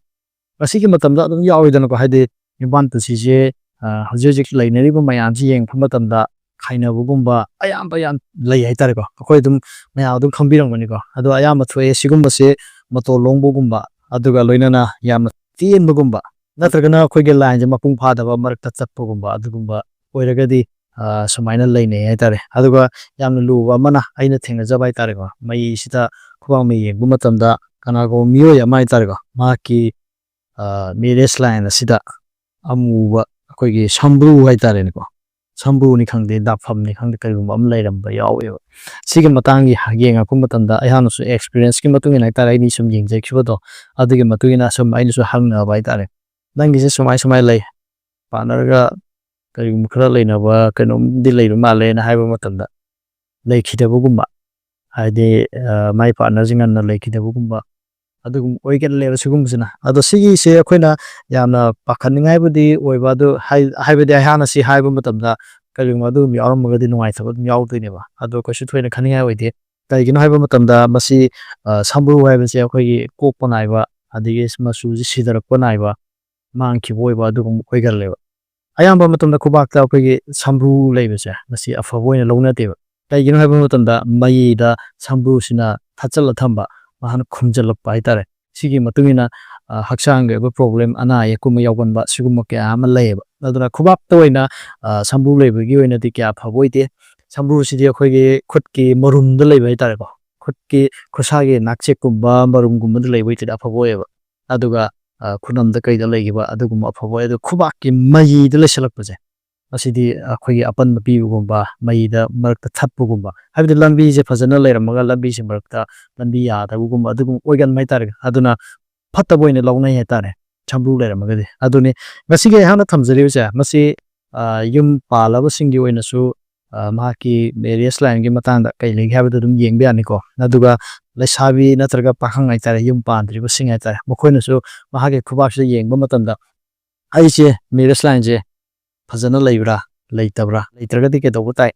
ꯃꯁꯤꯒꯤ ꯃꯇꯝꯗ ꯑꯗꯨꯝ ꯌꯥꯎꯋꯤꯗꯅꯀꯣ꯫ ꯍꯥꯏꯗꯤ ꯌꯨꯝꯕꯥꯟ ꯄꯨꯟꯁꯤꯁꯦ, ꯑ, ꯍꯧꯖꯤꯛ ꯍꯧꯖꯤꯛ ꯂꯩꯅꯔꯤꯕ ꯃꯌꯥꯝꯁꯤ ꯌꯦꯡꯕ ꯃꯇꯝꯗ ꯈꯥꯏꯅꯕꯒꯨꯝꯕ ꯑꯌꯥꯝꯕ ꯌꯥꯝ ꯂꯩ ꯍꯥꯏꯇꯥꯔꯦꯀꯣ꯫ ꯑꯩꯈꯣꯏ ꯑꯗꯨꯝ ꯃꯌꯥꯝ ꯑꯗꯨꯝ ꯈꯪꯕꯤꯔꯝꯒꯅꯤꯀꯣ꯫ ꯑꯗꯣ ꯑꯌꯥꯝꯕ ꯊꯣꯛꯑꯦ ꯁꯤꯒꯨꯝꯕꯁꯦ, ꯃꯇꯣꯟ ꯂꯣꯡꯕꯒꯨꯝꯕ, ꯑꯗꯨꯒ ꯂꯣꯏꯅꯅ ꯌꯥꯝꯅ ꯇꯦꯟꯕꯒꯨꯝꯕ, ꯅꯠꯇ꯭ꯔꯒꯅ ꯑꯩꯈꯣꯏꯒꯤ ꯂꯥꯏꯟꯁꯦ ꯃꯄꯨꯡ ꯐꯥꯗꯕ ꯃꯔꯛꯇ ꯆꯠꯄꯒꯨꯝꯕ, ꯑꯗꯨꯒꯨꯝꯕ ꯑꯣꯏꯔꯒꯗꯤ, ꯑ, ꯁꯨꯃꯥꯏꯅ ꯂꯩꯅꯩ ꯍꯥꯏꯇꯥꯔꯦ꯫ ꯑꯗꯨꯒ ꯌꯥꯝꯅ ꯂꯨꯕ ꯑꯃꯅ ꯑꯩꯅ ꯊꯦꯡꯅꯖꯕ ꯍꯥꯏꯇꯥꯔꯦꯀꯣ, ꯃꯩꯁꯤꯗ ꯈꯨꯕꯥꯛ ꯃꯩ ꯌꯦꯡꯕ ꯃꯇꯝꯗ ꯀꯅꯥꯒꯨꯝꯕ ꯃꯤꯑꯣꯏ ꯑꯃ ꯍꯥꯏꯇꯥꯔꯦꯀꯣ, ꯃꯍꯥꯛꯀꯤ, ꯑ, ꯃꯦꯔꯦꯖ ꯂꯥꯏꯟ ꯑꯁꯤꯗ ꯑꯃꯨꯕ ꯑꯩꯈꯣꯏꯒꯤ ꯁꯝꯕ꯭ꯔꯨ ꯍꯥꯏꯇꯥꯔꯦꯅꯦꯀꯣ, ꯁꯝꯕ꯭ꯔꯨꯅꯤ ꯈꯪꯗꯦ, ꯗꯥꯛꯐꯝꯅꯤ ꯈꯪꯗꯦ, ꯀꯔꯤꯒꯨꯝꯕ ꯑꯃ ꯂꯩꯔꯝꯕ ꯌꯥꯎꯋꯦꯕ꯫ ꯁꯤꯒꯤ ꯃꯇꯥꯡꯒꯤ ꯌꯦꯡꯉꯛꯄ ꯃꯇꯝꯗ ꯑꯩꯍꯥꯛꯅꯁꯨ ꯑꯦꯛꯁꯄꯤꯔꯤꯌꯦꯟꯁꯀꯤ ꯃꯇꯨꯡ ꯏꯟꯅ ꯍꯥꯏꯇꯥꯔꯦ, ꯑꯩꯅ ꯁꯨꯝ ꯌꯦꯡꯖꯈꯤꯕꯗꯣ, ꯑꯗꯨꯒꯤ ꯃꯇꯨꯡ ꯏꯟꯅ ꯁꯨꯝ ꯑꯩꯅꯁꯨ ꯍꯪꯅꯕ ꯍꯥꯏꯇꯥꯔꯦ, "ꯅꯪꯒꯤꯁꯦ ꯁꯨꯃꯥꯏ ꯁꯨꯃꯥꯏꯅ ꯂꯩ, ꯄꯥꯔꯠꯅꯔꯒ ꯀꯔꯤꯒꯨꯝꯕ ꯈꯔ ꯂꯩꯅꯕ ꯀꯩꯅꯣꯝꯗꯤ ꯂꯩꯕ ꯃꯥꯜꯂꯦꯅ" ꯍꯥꯏꯕ ꯃꯇꯝꯗ, ꯂꯩꯈꯤꯗꯕꯒꯨꯝꯕ, ꯍꯥꯏꯗꯤ, ꯑ, ꯃꯥꯏ ꯄꯥꯔꯠꯅꯔꯁꯤ ꯉꯟꯅ ꯂꯩꯈꯤꯗꯕꯒꯨꯝꯕ, ꯑꯗꯨꯒꯨꯝꯕ ꯑꯣꯏꯒꯜꯂꯦꯕ ꯁꯤꯒꯨꯝꯕꯁꯤꯅ꯫ ꯑꯗꯣ ꯁꯤꯒꯤꯁꯦ ꯑꯩꯈꯣꯏꯅ ꯌꯥꯝꯅ ꯄꯥꯈꯠꯅꯤꯡꯉꯥꯏꯕꯨꯗꯤ ꯑꯣꯏꯕ, ꯑꯗꯨ ꯍꯥꯏ-, ꯍꯥꯏꯕꯗꯤ ꯑꯩꯍꯥꯛꯅ ꯁꯤ ꯍꯥꯏꯕ ꯃꯇꯝꯗ ꯀꯔꯤꯒꯨꯝꯕ ꯑꯗꯨꯒꯨꯝꯕ ꯌꯥꯎꯔꯝꯃꯒꯗꯤ ꯅꯨꯡꯉꯥꯏꯇꯕ ꯑꯗꯨꯝ ꯌꯥꯎꯗꯣꯏꯅꯦꯕ꯫ ꯑꯗꯣ ꯀꯩꯁꯨ ꯊꯣꯏꯅ ꯈꯟꯅꯤꯡꯉꯥꯏ ꯑꯣꯏꯗꯦ꯫ ꯀꯩꯒꯤꯅꯣ ꯍꯥꯏꯕ ꯃꯇꯝꯗ ꯃꯁꯤ, ꯑ, ꯁꯝꯕ꯭ꯔꯨ ꯍꯥꯏꯕꯁꯦ ꯑꯩꯈꯣꯏꯒꯤ ꯀꯣꯛꯄ ꯅꯥꯏꯕ, ꯑꯗꯒꯤ ꯃꯆꯨꯁꯦ ꯁꯤꯊꯔꯛꯄ ꯅꯥꯏꯕ, ꯃꯥꯡꯈꯤꯕ ꯑꯣꯏꯕ ꯑꯗꯨꯒꯨꯝꯕ ꯑꯣꯏꯒꯜꯂꯦꯕ꯫ ꯑꯌꯥꯝꯕ ꯃꯇꯝꯗ ꯈꯨꯕꯥꯛꯇ ꯑꯩꯈꯣꯏꯒꯤ ꯁꯝꯕ꯭ꯔꯨ ꯂꯩꯕꯁꯦ, ꯃꯁꯤ ꯑꯐꯕ ꯑꯣꯏꯅ ꯂꯧꯅꯗꯦꯕ꯫ ꯀꯩꯒꯤꯅꯣ ꯍꯥꯏꯕ ꯃꯇꯝꯗ ꯃꯩꯗ ꯁꯝꯕ꯭ꯔꯨꯁꯤꯅ ꯊꯥꯠꯆꯜꯂ ꯊꯝꯕ, ꯃꯍꯥꯛꯅ ꯈꯨꯝꯖꯤꯜꯂꯛꯄ ꯍꯥꯏꯇꯥꯔꯦ꯫ ꯁꯤꯒꯤ ꯃꯇꯨꯡ ꯏꯟꯅ, ꯑ, ꯍꯛꯆꯥꯡꯒꯤ ꯑꯣꯏꯕ problem, ꯑꯅꯥ ꯑꯌꯦꯛꯀꯨꯝꯕ ꯌꯥꯎꯒꯟꯕ, ꯁꯤꯒꯨꯝꯕ ꯀꯌꯥ ꯑꯃ ꯂꯩꯌꯦꯕ꯫ ꯑꯗꯨꯅ ꯈꯨꯕꯥꯛꯇ ꯑꯣꯏꯅ, ꯑ, ꯁꯝꯕ꯭ꯔꯨ ꯂꯩꯕꯒꯤ ꯑꯣꯏꯅꯗꯤ ꯀꯌꯥ ꯐꯕ ꯑꯣꯏꯗꯦ꯫ ꯁꯝꯕ꯭ꯔꯨꯁꯤꯗꯤ ꯑꯩꯈꯣꯏꯒꯤ ꯈꯨꯠꯀꯤ ꯃꯔꯨꯝꯗ ꯂꯩꯕ ꯍꯥꯏꯇꯥꯔꯦꯀꯣ꯫ ꯈꯨꯠꯀꯤ, ꯈꯨꯠꯁꯥꯒꯤ ꯅꯥꯛꯆꯦꯛꯀꯨꯝꯕ, ꯃꯔꯨꯝꯒꯨꯝꯕꯗ ꯂꯩꯕ ꯑꯣꯏꯇꯥꯔꯗꯤ ꯑꯐꯕ ꯑꯣꯏꯌꯦꯕ꯫ ꯑꯗꯨꯒ, ꯑ, ꯈꯨꯠꯅꯝꯗ ꯀꯩꯗ ꯂꯩꯈꯤꯕ ꯑꯗꯨꯒꯨꯝꯕ ꯑꯐꯕ ꯑꯣꯏ꯫ ꯑꯗꯨ ꯈꯨꯕꯥꯛꯀꯤ ꯃꯌꯤꯗ ꯂꯩꯁꯜꯂꯛꯄꯁꯦ, ꯃꯁꯤꯗꯤ ꯑꯩꯈꯣꯏꯒꯤ ꯑꯄꯟꯕ ꯄꯤꯕꯒꯨꯝꯕ, ꯃꯌꯤꯗ ꯃꯔꯛꯇ ꯊꯠꯄꯒꯨꯝꯕ, ꯍꯥꯏꯕꯗꯤ ꯂꯝꯕꯤꯁꯦ ꯐꯖꯅ ꯂꯩꯔꯝꯃꯒ ꯂꯝꯕꯤꯁꯦ ꯃꯔꯛꯇ ꯂꯝꯕꯤ ꯌꯥꯗꯕꯒꯨꯝꯕ ꯑꯗꯨꯒꯨꯝꯕ ꯑꯣꯏꯒꯟꯕ ꯍꯥꯏꯇꯥꯔꯦ꯫ ꯑꯗꯨꯅ ꯐꯠꯇꯕ ꯑꯣꯏꯅ ꯂꯧꯅꯩ ꯍꯥꯏꯇꯥꯔꯦ, ꯁꯝꯕ꯭ꯔꯨ ꯂꯩꯔꯝꯃꯒꯗꯤ꯫ ꯑꯗꯨꯅꯤ ꯉꯁꯤꯒꯤ ꯑꯩꯍꯥꯛꯅ ꯊꯝꯖꯔꯤꯕꯁꯦ, ꯃꯁꯤ, ꯑ, ꯌꯨꯝ ꯄꯥꯜꯂꯕꯁꯤꯡꯒꯤ ꯑꯣꯏꯅꯁꯨ, ꯑ, ꯃꯍꯥꯛꯀꯤ marriage lineꯒꯤ ꯃꯇꯥꯡꯗ ꯀꯩ ꯂꯩꯒꯦ ꯍꯥꯏꯕꯗꯨ ꯑꯗꯨꯝ ꯌꯦꯡꯕ ꯌꯥꯅꯤꯀꯣ꯫ ꯑꯗꯨꯒ ꯂꯩꯁꯥꯕꯤ ꯅꯠꯇ꯭ꯔꯒ ꯄꯥꯈꯪ ꯍꯥꯏꯇꯥꯔꯦ, ꯌꯨꯝ ꯄꯥꯟꯗ꯭ꯔꯤꯕꯁꯤꯡ ꯍꯥꯏꯇꯥꯔꯦ, ꯃꯈꯣꯏꯅꯁꯨ ꯃꯍꯥꯛꯀꯤ ꯈꯨꯕꯥꯛꯁꯤꯗ ꯌꯦꯡꯕ ꯃꯇꯝꯗ, "ꯑꯩꯁꯦ marriage lineꯁꯦ ꯐꯖꯅ ꯂꯩꯕ꯭ꯔꯥ, ꯂꯩꯇꯕ꯭ꯔꯥ? ꯂꯩꯇ꯭ꯔꯒꯗꯤ ꯀꯩꯗꯧꯕ ꯇꯥꯏ?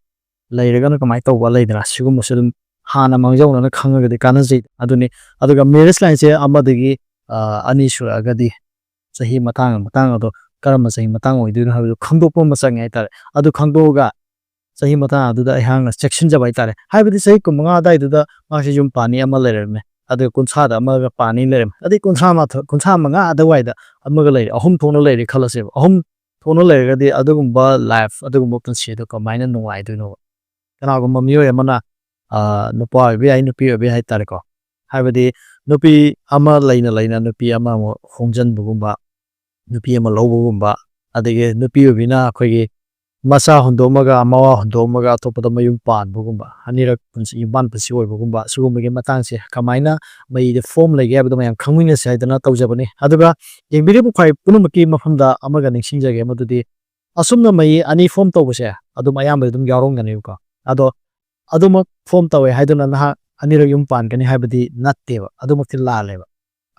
ꯂꯩꯔꯒꯅ ꯀꯃꯥꯏꯅ ꯇꯧꯕ?" ꯂꯩꯗꯅ, ꯁꯤꯒꯨꯝꯕꯁꯨ ꯑꯗꯨꯝ ꯍꯥꯟꯅ ꯃꯥꯡꯖꯧꯅꯅ ꯈꯪꯉꯒꯗꯤ ꯀꯥꯟꯅꯖꯩ꯫ ꯑꯗꯨꯅꯤ, ꯑꯗꯨꯒ marriage lineꯁꯦ ꯑꯃꯗꯒꯤ, ꯑ, ꯑꯅꯤ ꯁꯨꯔꯛꯑꯒꯗꯤ ꯆꯍꯤ ꯃꯇꯥꯡ, ꯃꯇꯥꯡ ꯑꯗꯣ ꯀꯔꯝꯕ ꯆꯍꯤ ꯃꯇꯥꯡ ꯑꯣꯏꯗꯣꯏꯅꯣ ꯍꯥꯏꯕꯗꯨ ꯈꯪꯗꯣꯛꯄ ꯑꯃ ꯆꯪꯉꯦ ꯍꯥꯏꯇꯥꯔꯦ꯫ ꯑꯗꯨ ꯈꯪꯗꯣꯛꯑꯒ ꯆꯍꯤ ꯃꯇꯥꯡ ꯑꯗꯨꯗ ꯑꯩꯍꯥꯛꯅ ꯆꯦꯛꯁꯤꯟꯖꯕ ꯍꯥꯏꯇꯥꯔꯦ꯫ ꯍꯥꯏꯕꯗꯤ ꯆꯍꯤ ꯀꯨꯟꯃꯉꯥ ꯑꯗꯨꯋꯥꯏꯗꯨꯗ ꯃꯥꯁꯦ ꯌꯨꯝ ꯄꯥꯅꯤ ꯑꯃ ꯂꯩꯔꯝꯃꯦ, ꯑꯗꯨꯒ ꯀꯨꯟꯊ꯭ꯔꯥꯗ ꯑꯃꯒ ꯄꯥꯅꯤ ꯂꯩꯔꯝꯃꯦ, ꯑꯗꯩ ꯀꯨꯟꯊ꯭ꯔꯥ ꯃꯥꯊꯣꯏ, ꯀꯨꯟꯊ꯭ꯔꯥ ꯃꯉꯥ ꯑꯗꯨꯋꯥꯏꯗ ꯑꯃꯒ ꯂꯩꯔꯦ, ꯑꯍꯨꯝ ꯊꯣꯛꯅ ꯂꯩꯔꯦ ꯈꯜꯂꯁꯦꯕ꯫ ꯑꯍꯨꯝ ꯊꯣꯛꯅ ꯂꯩꯔꯒꯗꯤ ꯑꯗꯨꯒꯨꯝꯕ life, ꯑꯗꯨꯒꯨꯝꯕ ꯄꯨꯟꯁꯤ ꯑꯗꯨ ꯀꯃꯥꯏꯅ ꯅꯨꯡꯉꯥꯏꯗꯣꯏꯅꯣꯕ? ꯀꯅꯥꯒꯨꯝꯕ ꯃꯤꯑꯣꯏ ꯑꯃꯅ, ꯑ, ꯅꯨꯄꯥ ꯑꯣꯏꯕ ꯌꯥꯏ, ꯅꯨꯄꯤ ꯑꯣꯏꯕ ꯌꯥꯏ ꯍꯥꯏꯇꯥꯔꯦꯀꯣ꯫ ꯍꯥꯏꯕꯗꯤ ꯅꯨꯄꯤ ꯑꯃ ꯂꯩꯅ ꯂꯩꯅ ꯅꯨꯄꯤ ꯑꯃꯃꯨꯛ ꯍꯣꯡꯖꯤꯟꯕꯒꯨꯝꯕ, ꯅꯨꯄꯤ ꯑꯃ ꯂꯧꯕꯒꯨꯝꯕ, ꯑꯗꯒꯤ ꯅꯨꯄꯤ ꯑꯣꯏꯕꯤꯅ ꯑꯩꯈꯣꯏꯒꯤ ꯃꯆꯥ ꯍꯨꯟꯗꯣꯛꯑꯝꯃꯒ, ꯃꯋꯥ ꯍꯨꯟꯗꯣꯛꯑꯝꯃꯒ ꯑꯇꯣꯞꯄꯗ ꯃꯌꯨꯝ ꯄꯥꯟꯕꯒꯨꯝꯕ, ꯑꯅꯤꯔꯛ ꯄꯨꯟꯁꯤ, ꯌꯨꯝꯕꯥꯟ ꯄꯨꯟꯁꯤ ꯑꯣꯏꯕꯒꯨꯝꯕ, ꯁꯤꯒꯨꯝꯕꯒꯤ ꯃꯇꯥꯡꯁꯦ ꯀꯃꯥꯏꯅ ꯃꯩꯗ form ꯂꯩꯒꯦ ꯍꯥꯏꯕꯗꯣ ꯃꯌꯥꯝ ꯈꯪꯃꯤꯟꯅꯁꯦ ꯍꯥꯏꯗꯅ ꯇꯧꯖꯕꯅꯤ꯫ ꯑꯗꯨꯒ ꯌꯦꯡꯕꯤꯔꯤꯕ ꯈ꯭ꯋꯥꯏ ꯄꯨꯝꯅꯃꯛꯀꯤ ꯃꯐꯝꯗ ꯑꯃꯒ ꯅꯤꯡꯁꯤꯡꯖꯒꯦ, ꯃꯗꯨꯗꯤ ꯑꯁꯨꯝꯅ ꯃꯩ ꯑꯅꯤ form ꯇꯧꯕꯁꯦ ꯑꯗꯨꯝ ꯑꯌꯥꯝꯕ ꯑꯗꯨꯝ ꯌꯥꯎꯔꯝꯒꯅꯦꯕꯀꯣ꯫ ꯑꯗꯣ ꯑꯗꯨꯃꯛ form ꯇꯧꯋꯦ ꯍꯥꯏꯗꯨꯅ ꯅꯍꯥꯛ ꯑꯅꯤꯔꯛ ꯌꯨꯝ ꯄꯥꯟꯒꯅꯤ ꯍꯥꯏꯕꯗꯤ ꯅꯠꯇꯦꯕ, ꯑꯗꯨꯃꯛꯇꯤ ꯂꯥꯜꯂꯦꯕ꯫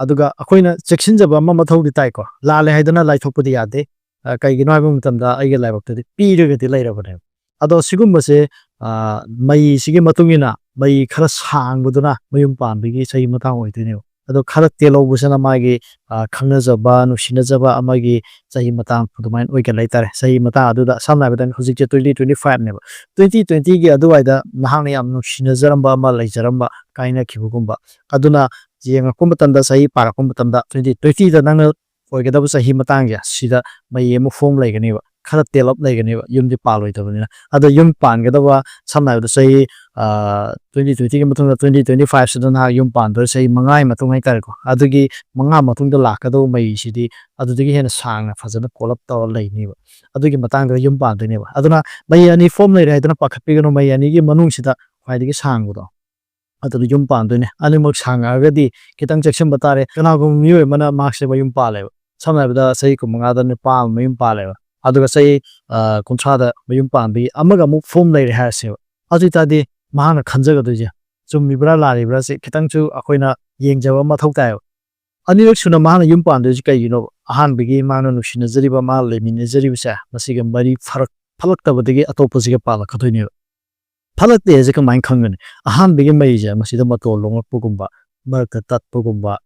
ꯑꯗꯨꯒ ꯑꯩꯈꯣꯏꯅ ꯆꯦꯛꯁꯤꯟꯖꯕ ꯑꯃ ꯃꯊꯧꯗꯤ ꯇꯥꯏꯀꯣ, ꯂꯥꯜꯂꯦ ꯍꯥꯏꯗꯨꯅ ꯂꯥꯏꯊꯣꯛꯄꯗꯤ ꯌꯥꯗꯦ꯫ ꯑ, ꯀꯩꯒꯤꯅꯣ ꯍꯥꯏꯕ ꯃꯇꯝꯗ ꯑꯩꯒꯤ ꯂꯥꯏꯕꯛꯇꯗꯤ ꯄꯤꯔꯒꯗꯤ ꯂꯩꯔꯕꯅꯦꯕ꯫ ꯑꯗꯣ ꯁꯤꯒꯨꯝꯕꯁꯦ, ꯑ, ꯃꯩꯁꯤꯒꯤ ꯃꯇꯨꯡ ꯏꯟꯅ ꯃꯩ ꯈꯔ ꯁꯥꯡꯕꯗꯨꯅ ꯃꯌꯨꯝ ꯄꯥꯟꯕꯒꯤ ꯆꯍꯤ ꯃꯇꯥꯡ ꯑꯣꯏꯗꯣꯏꯅꯦꯕ꯫ ꯑꯗꯣ ꯈꯔ ꯇꯦꯜꯍꯧꯕꯁꯤꯅ ꯃꯥꯒꯤ, ꯑ, ꯈꯪꯅꯖꯕ, ꯅꯨꯡꯁꯤꯅꯖꯕ ꯑꯃꯒꯤ ꯆꯍꯤ ꯃꯇꯥꯡ ꯑꯗꯨꯃꯥꯏꯅ ꯑꯣꯏꯒꯜꯂꯦ ꯍꯥꯏꯇꯥꯔꯦ꯫ ꯆꯍꯤ ꯃꯇꯥꯡ ꯑꯗꯨꯗ ꯁꯝꯅ ꯍꯥꯏꯔꯕꯗ ꯍꯧꯖꯤꯛꯁꯦ twenty twenty fiveꯅꯦꯕ꯫ Twenty twentyꯒꯤ ꯑꯗꯨꯋꯥꯏꯗ ꯅꯍꯥꯛꯅ ꯌꯥꯝ ꯅꯨꯡꯁꯤꯅꯖꯔꯝꯕ ꯑꯃ ꯂꯩꯖꯔꯝꯕ, ꯀꯥꯏꯅꯈꯤꯕꯒꯨꯝꯕ꯫ ꯑꯗꯨꯅ ꯌꯦꯡꯉꯛꯄ ꯃꯇꯝꯗ, ꯆꯍꯤ ꯄꯥꯔꯛꯄ ꯃꯇꯝꯗ, twenty twenty ꯗ ꯅꯪꯅ ꯑꯣꯏꯒꯗꯕ ꯆꯍꯤ ꯃꯇꯥꯡꯁꯦ, ꯁꯤꯗ ꯃꯩ ꯑꯃ ꯐꯣꯝ ꯂꯩꯒꯅꯦꯕ, ꯈꯔ ꯇꯦꯜꯂꯞ ꯂꯩꯒꯅꯦꯕ, ꯌꯨꯝꯗꯤ ꯄꯥꯜꯂꯣꯏꯗꯕꯅꯤꯅ꯫ ꯑꯗꯣ ꯌꯨꯝ ꯄꯥꯟꯒꯗꯕ, ꯁꯝꯅ ꯍꯥꯏꯔꯕꯗ, ꯆꯍꯤ twenty twenty ꯒꯤ ꯃꯇꯨꯡꯗ twenty twenty five ꯁꯤꯗ ꯅꯍꯥꯛ ꯌꯨꯝ ꯄꯥꯟꯗꯣꯏ ꯆꯍꯤ ꯃꯉꯥꯒꯤ ꯃꯇꯨꯡ ꯍꯥꯏꯇꯥꯔꯦꯀꯣ, ꯑꯗꯨꯒꯤ ꯃꯉꯥ ꯃꯇꯨꯡꯗ ꯂꯥꯛꯀꯗꯧꯕ ꯃꯩꯁꯤꯗꯤ ꯑꯗꯨꯗꯒꯤ ꯍꯦꯟꯅ ꯁꯥꯡꯅ ꯐꯖꯅ ꯀꯣꯜꯂꯞ ꯇꯧꯔ ꯂꯩꯅꯦꯕ꯫ ꯑꯗꯨꯒꯤ ꯃꯇꯥꯡꯗ ꯌꯨꯝ ꯄꯥꯟꯗꯣꯏꯅꯦꯕ꯫ ꯑꯗꯨꯅ ꯃꯩ ꯑꯅꯤ ꯐꯣꯝ ꯂꯩꯔꯦ ꯍꯥꯏꯗꯨꯅ ꯄꯥꯈꯠꯄꯤꯒꯅꯨ, ꯃꯩ ꯑꯅꯤꯒꯤ ꯃꯅꯨꯡꯁꯤꯗ ꯈ꯭ꯋꯥꯏꯗꯒꯤ ꯁꯥꯡꯕꯗꯣ ꯑꯗꯨꯗ ꯌꯨꯝ ꯄꯥꯟꯗꯣꯏꯅꯦ꯫ ꯑꯅꯤꯃꯛ ꯁꯥꯡꯉꯛꯑꯒꯗꯤ ꯈꯤꯇꯪ ꯆꯦꯛꯁꯤꯟꯕ ꯇꯥꯔꯦ꯫ ꯀꯅꯥꯒꯨꯝꯕ ꯃꯤꯑꯣꯏ ꯑꯃꯅ ꯃꯍꯥꯛꯁꯦ ꯃꯌꯨꯝ ꯄꯥꯜꯂꯦꯕ, ꯁꯝꯅ ꯍꯥꯏꯔꯕꯗ ꯆꯍꯤ ꯀꯨꯟꯃꯉꯥꯗ ꯅꯨꯄꯥ ꯑꯃ ꯃꯌꯨꯝ ꯄꯥꯜꯂꯦꯕ, ꯑꯗꯨꯒ ꯆꯍꯤ ꯑ, ꯀꯨꯟꯊ꯭ꯔꯥꯗ ꯃꯌꯨꯝ ꯄꯥꯟꯕꯒꯤ ꯑꯃꯒ ꯑꯃꯨꯛ ꯐꯣꯝ ꯂꯩꯔꯦ ꯍꯥꯏꯔꯁꯦꯕ꯫ ꯑꯗꯨ ꯑꯣꯏꯇꯥꯔꯗꯤ ꯃꯍꯥꯛꯅ ꯈꯟꯖꯒꯗꯣꯏꯁꯦ ꯆꯨꯝꯃꯤꯕ꯭ꯔꯥ ꯂꯥꯜꯂꯤꯕ꯭ꯔꯥꯁꯦ ꯈꯤꯇꯪꯁꯨ ꯑꯩꯈꯣꯏꯅ ꯌꯦꯡꯖꯕ ꯑꯃ ꯃꯊꯧ ꯇꯥꯏꯌꯦꯕ꯫ ꯑꯅꯤꯔꯛ ꯁꯨꯅ ꯃꯍꯥꯛꯅ ꯌꯨꯝ ꯄꯥꯟꯗꯣꯏꯁꯦ ꯀꯩꯒꯤꯅꯣꯕ? ꯑꯍꯥꯟꯕꯒꯤ ꯃꯥꯅ ꯅꯨꯡꯁꯤꯅꯖꯔꯤꯕ, ꯃꯥ ꯂꯩꯃꯤꯟꯅꯖꯔꯤꯕꯁꯦ, ꯃꯁꯤꯒ ꯃꯔꯤ ꯐꯔꯛ ꯐꯠꯂꯛꯇꯕꯗꯒꯤ ꯑꯇꯣꯞꯄꯁꯤꯒ ꯄꯥꯜꯂꯛꯀꯗꯣꯏꯅꯦꯕ꯫ ꯐꯠꯂꯛꯇꯦ ꯍꯥꯏꯁꯦ ꯀꯃꯥꯏꯅ ꯈꯪꯒꯅꯤ? ꯑꯍꯥꯟꯕꯒꯤ ꯃꯩꯁꯦ ꯃꯁꯤꯗ ꯃꯇꯣꯜ ꯂꯣꯡꯂꯛꯄꯒꯨꯝꯕ, ꯃꯔꯛꯇ ꯇꯠꯄꯒꯨꯝꯕ,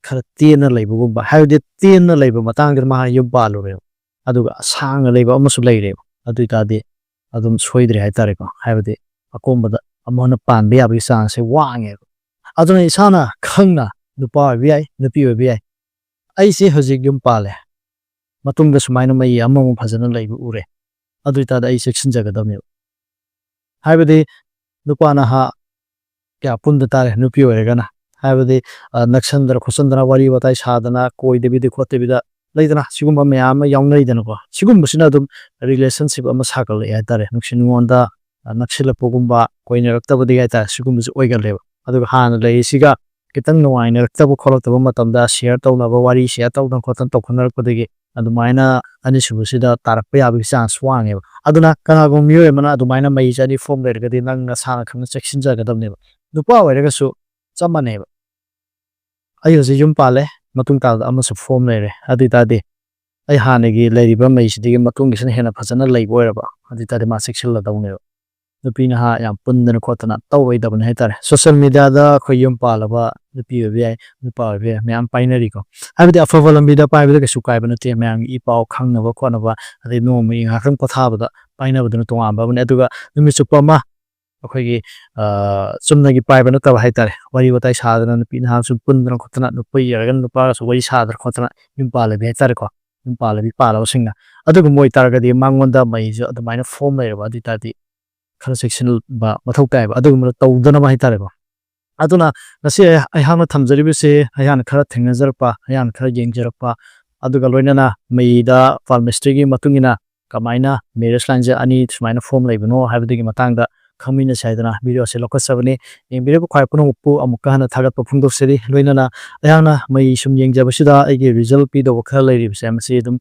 ꯈꯔ ꯇꯦꯟꯅ ꯂꯩꯕꯒꯨꯝꯕ, ꯍꯥꯏꯕꯗꯤ ꯇꯦꯟꯅ ꯂꯩꯕ ꯃꯇꯥꯡꯗ ꯃꯥ ꯌꯨꯝ ꯄꯥꯜꯂꯨꯔꯦꯕ, ꯑꯗꯨꯒ ꯁꯥꯡꯅ ꯂꯩꯕ ꯑꯃꯁꯨ ꯂꯩꯔꯦꯕ꯫ ꯑꯗꯨ ꯑꯣꯏꯇꯥꯔꯗꯤ ꯑꯗꯨꯝ ꯁꯣꯏꯗ꯭ꯔꯦ ꯍꯥꯏꯇꯥꯔꯦꯀꯣ, ꯍꯥꯏꯕꯗꯤ ꯑꯀꯣꯝꯕꯗ ꯑꯃꯨꯛ ꯍꯟꯅ ꯄꯥꯟꯕ ꯌꯥꯕꯒꯤ ꯆꯥꯡꯁꯦ ꯋꯥꯡꯉꯦꯕ꯫ ꯑꯗꯨꯅ ꯏꯁꯥꯅ ꯈꯪꯅ, ꯅꯨꯄꯥ ꯑꯣꯏꯕ ꯌꯥꯏ, ꯅꯨꯄꯤ ꯑꯣꯏꯕ ꯌꯥꯏ, ꯑꯩꯁꯦ ꯍꯧꯖꯤꯛ ꯌꯨꯝ ꯄꯥꯜꯂꯦ, ꯃꯇꯨꯡꯗ ꯁꯨꯃꯥꯏꯅ ꯃꯩ ꯑꯃꯃꯨꯛ ꯐꯖꯅ ꯂꯩꯕ ꯎꯔꯦ, ꯑꯗꯨ ꯑꯣꯏꯇꯥꯔꯗꯤ ꯑꯩ ꯆꯦꯛꯁꯤꯟꯖꯒꯗꯕꯅꯦꯕ꯫ ꯍꯥꯏꯕꯗꯤ ꯅꯨꯄꯥ ꯅꯍꯥ ꯀꯌꯥ ꯄꯨꯟꯗ ꯇꯥꯔꯦ, ꯅꯨꯄꯤ ꯑꯣꯏꯔꯒꯅ, ꯍꯥꯏꯕꯗꯤ ꯑ, ꯅꯛꯁꯟꯗꯅ ꯈꯣꯠꯆꯟꯗꯅ, ꯋꯥꯔꯤ ꯋꯥꯇꯥꯏ ꯁꯥꯗꯅ, ꯀꯣꯏꯗꯕꯤꯗ ꯈꯣꯠꯇꯕꯤꯗ, ꯂꯩꯗꯅ, ꯁꯤꯒꯨꯝꯕ ꯃꯌꯥꯝ ꯑꯃ ꯌꯥꯎꯅꯔꯤꯗꯅꯀꯣ꯫ ꯁꯤꯒꯨꯝꯕꯁꯤꯅ ꯑꯗꯨꯝ ꯔꯤꯂꯦꯁꯟꯁꯤꯞ ꯑꯃ ꯁꯥꯒꯠꯂꯛꯑꯦ ꯍꯥꯏꯇꯥꯔꯦ, ꯅꯨꯡꯁꯤ ꯅꯨꯡꯉꯣꯟꯗ ꯑ, ꯅꯛꯁꯤꯜꯂꯛꯄꯒꯨꯝꯕ, ꯀꯣꯏꯅꯔꯛꯇꯕꯗꯒꯤ ꯍꯥꯏꯇꯥꯔꯦ, ꯁꯤꯒꯨꯝꯕꯁꯦ ꯑꯣꯏꯒꯜꯂꯦꯕ꯫ ꯑꯗꯨꯒ ꯍꯥꯟꯅ ꯂꯩꯔꯤꯁꯤꯒ ꯈꯤꯇꯪ ꯅꯨꯡꯉꯥꯏꯅꯔꯛꯇꯕ ꯈꯣꯠꯂꯛꯇꯕ ꯃꯇꯝꯗ ꯁꯤꯌꯔ ꯇꯧꯅꯕ, ꯋꯥꯔꯤ ꯁꯤꯌꯔ ꯇꯧꯗꯅ ꯈꯣꯠꯇꯅ ꯇꯧꯈꯠꯅꯔꯛꯄꯗꯒꯤ ꯑꯗꯨꯃꯥꯏꯅ ꯑꯅꯤꯁꯨꯕꯁꯤꯗ ꯇꯥꯔꯛꯄ ꯌꯥꯕꯒꯤ ꯆꯥꯟꯁ ꯋꯥꯡꯉꯦꯕ꯫ ꯑꯗꯨꯅ ꯀꯅꯥꯒꯨꯝꯕ ꯃꯤꯑꯣꯏ ꯑꯃꯅ ꯑꯗꯨꯃꯥꯏꯅ ꯃꯩꯁꯦ ꯑꯅꯤ ꯐꯣꯝ ꯂꯩꯔꯒꯗꯤ ꯅꯪ ꯅꯁꯥꯅ ꯈꯪꯅ ꯆꯦꯛꯁꯤꯟꯖꯒꯗꯕꯅꯦꯕ꯫ ꯅꯨꯄꯥ ꯑꯣꯏꯔꯒꯁꯨ ꯆꯞ ꯃꯥꯟꯅꯩꯕ꯫ ꯑꯩ ꯍꯧꯖꯤꯛ ꯌꯨꯝ ꯄꯥꯜꯂꯦ, ꯃꯇꯨꯡ ꯇꯥꯕꯗ ꯑꯃꯁꯨ ꯐꯣꯝ ꯂꯩꯔꯦ꯫ ꯑꯗꯨ ꯑꯣꯏꯇꯥꯔꯗꯤ ꯑꯩ ꯍꯥꯟꯅꯒꯤ ꯂꯩꯔꯤꯕ ꯃꯩꯁꯤꯗꯒꯤ ꯃꯇꯨꯡꯒꯤꯁꯤꯅ ꯍꯦꯟꯅ ꯐꯖꯅ ꯂꯩꯕ ꯑꯣꯏꯔꯕ, ꯑꯗꯨ ꯑꯣꯏꯇꯥꯔꯗꯤ ꯃꯥ ꯆꯦꯛꯁꯤꯜꯂꯗꯧꯅꯦꯕ꯫ ꯅꯨꯄꯤ ꯅꯍꯥ ꯌꯥꯝ ꯄꯨꯟꯗꯅ ꯈꯣꯠꯇꯅ ꯇꯧꯔꯣꯏꯗꯕꯅꯤ ꯍꯥꯏꯇꯥꯔꯦ꯫ ꯁꯣꯁꯦꯜ ꯃꯦꯗꯤꯌꯥꯗ ꯑꯩꯈꯣꯏ ꯌꯨꯝ ꯄꯥꯜꯂꯕ ꯅꯨꯄꯤ ꯑꯣꯏꯕ ꯌꯥꯏ, ꯅꯨꯄꯥ ꯑꯣꯏꯕ ꯌꯥꯏ, ꯃꯌꯥꯝ ꯄꯥꯏꯅꯔꯤꯀꯣ꯫ ꯍꯥꯏꯕꯗꯤ ꯑꯐꯕ ꯂꯝꯕꯤꯗ ꯄꯥꯏꯕꯗ ꯀꯩꯁꯨ ꯀꯥꯏꯕ ꯅꯠꯇꯦ, ꯃꯌꯥꯝꯒꯤ ꯏ ꯄꯥꯎ ꯈꯪꯅꯕ ꯈꯣꯠꯅꯕ, ꯑꯗꯩ ꯅꯣꯡꯃꯒꯤ ꯉꯥꯏꯍꯥꯛꯇꯪ ꯄꯣꯊꯥꯕꯗ ꯄꯥꯏꯅꯕꯗꯨꯅ ꯇꯣꯉꯥꯟꯕ ꯑꯃꯅꯤ꯫ ꯑꯗꯨꯒ ꯅꯨꯃꯤꯠ ꯆꯨꯞꯄ ꯑꯃ ꯑꯩꯈꯣꯏꯒꯤ ꯆꯨꯝꯅꯒꯤ ꯄꯥꯏꯕ ꯅꯠꯇꯕ ꯍꯥꯏꯇꯥꯔꯦ, ꯋꯥꯔꯤ ꯋꯥꯇꯥꯏ ꯁꯥꯗꯅ, ꯅꯨꯄꯤ ꯅꯍꯥꯁꯨ ꯄꯨꯟꯗꯅ ꯈꯣꯠꯇꯅ, ꯅꯨꯄꯤ ꯑꯣꯏꯔꯒꯅ ꯅꯨꯄꯥꯒꯁꯨ ꯋꯥꯔꯤ ꯁꯥꯗꯅ ꯈꯣꯠꯇꯅ, ꯌꯨꯝ ꯄꯥꯜꯂꯕꯤ ꯍꯥꯏꯇꯥꯔꯦꯀꯣ, ꯌꯨꯝ ꯄꯥꯜꯂꯕꯤ ꯄꯥꯜꯂꯕꯁꯤꯡꯅ꯫ ꯑꯗꯨꯒꯨꯝꯕ ꯑꯣꯏꯇꯥꯔꯒꯗꯤ ꯃꯉꯣꯟꯗ ꯃꯩꯁꯨ ꯑꯗꯨꯃꯥꯏꯅ ꯐꯣꯝ ꯂꯩꯔꯕ ꯑꯗꯨ ꯑꯣꯏꯇꯥꯔꯗꯤ ꯈꯔ ꯆꯦꯛꯁꯤꯟꯕ ꯃꯊꯧ ꯇꯥꯏꯌꯦꯕ, ꯑꯗꯨꯒꯨꯝꯕ ꯇꯧꯗꯅꯕ ꯍꯥꯏꯇꯥꯔꯦꯀꯣ꯫ ꯑꯗꯨꯅ ꯉꯁꯤ ꯑꯩ-, ꯑꯩꯍꯥꯛꯅ ꯊꯝꯖꯔꯤꯕꯁꯤ ꯑꯩꯍꯥꯛꯅ ꯈꯔ ꯊꯦꯡꯅꯖꯔꯛꯄ, ꯑꯩꯍꯥꯛꯅ ꯈꯔ ꯌꯦꯡꯖꯔꯛꯄ, ꯑꯗꯨꯒ ꯂꯣꯏꯅꯅ ꯃꯩꯗ ꯄꯥꯜꯃꯤꯁꯇ꯭ꯔꯤꯒꯤ ꯃꯇꯨꯡ ꯏꯟꯅ ꯀꯃꯥꯏꯅ ꯃꯦꯔꯦꯖ ꯂꯥꯏꯟꯁꯦ ꯑꯅꯤ ꯁꯨꯃꯥꯏꯅ ꯐꯣꯝ ꯂꯩꯕꯅꯣ ꯍꯥꯏꯕꯗꯨꯒꯤ ꯃꯇꯥꯡꯗ ꯈꯪꯃꯤꯟꯅꯁꯤ ꯍꯥꯏꯗꯅ ꯚꯤꯗꯤꯑꯣꯁꯦ ꯂꯧꯈꯠꯆꯕꯅꯤ꯫ ꯌꯦꯡꯕꯤꯔꯤꯕ ꯈ꯭ꯋꯥꯏ ꯄꯨꯝꯅꯃꯛꯄꯨ ꯑꯃꯨꯛꯀ ꯍꯟꯅ ꯊꯥꯒꯠꯄ ꯐꯣꯡꯗꯣꯛꯆꯔꯤ꯫ ꯂꯣꯏꯅꯅ ꯑꯩꯍꯥꯛꯅ ꯃꯩ ꯁꯨꯝ ꯌꯦꯡꯖꯕꯁꯤꯗ ꯑꯩꯒꯤ ꯔꯤꯖꯜ ꯄꯤꯗꯧꯕ ꯈꯔ ꯂꯩꯔꯤꯕꯁꯦ ꯃꯁꯤ ꯑꯗꯨꯝ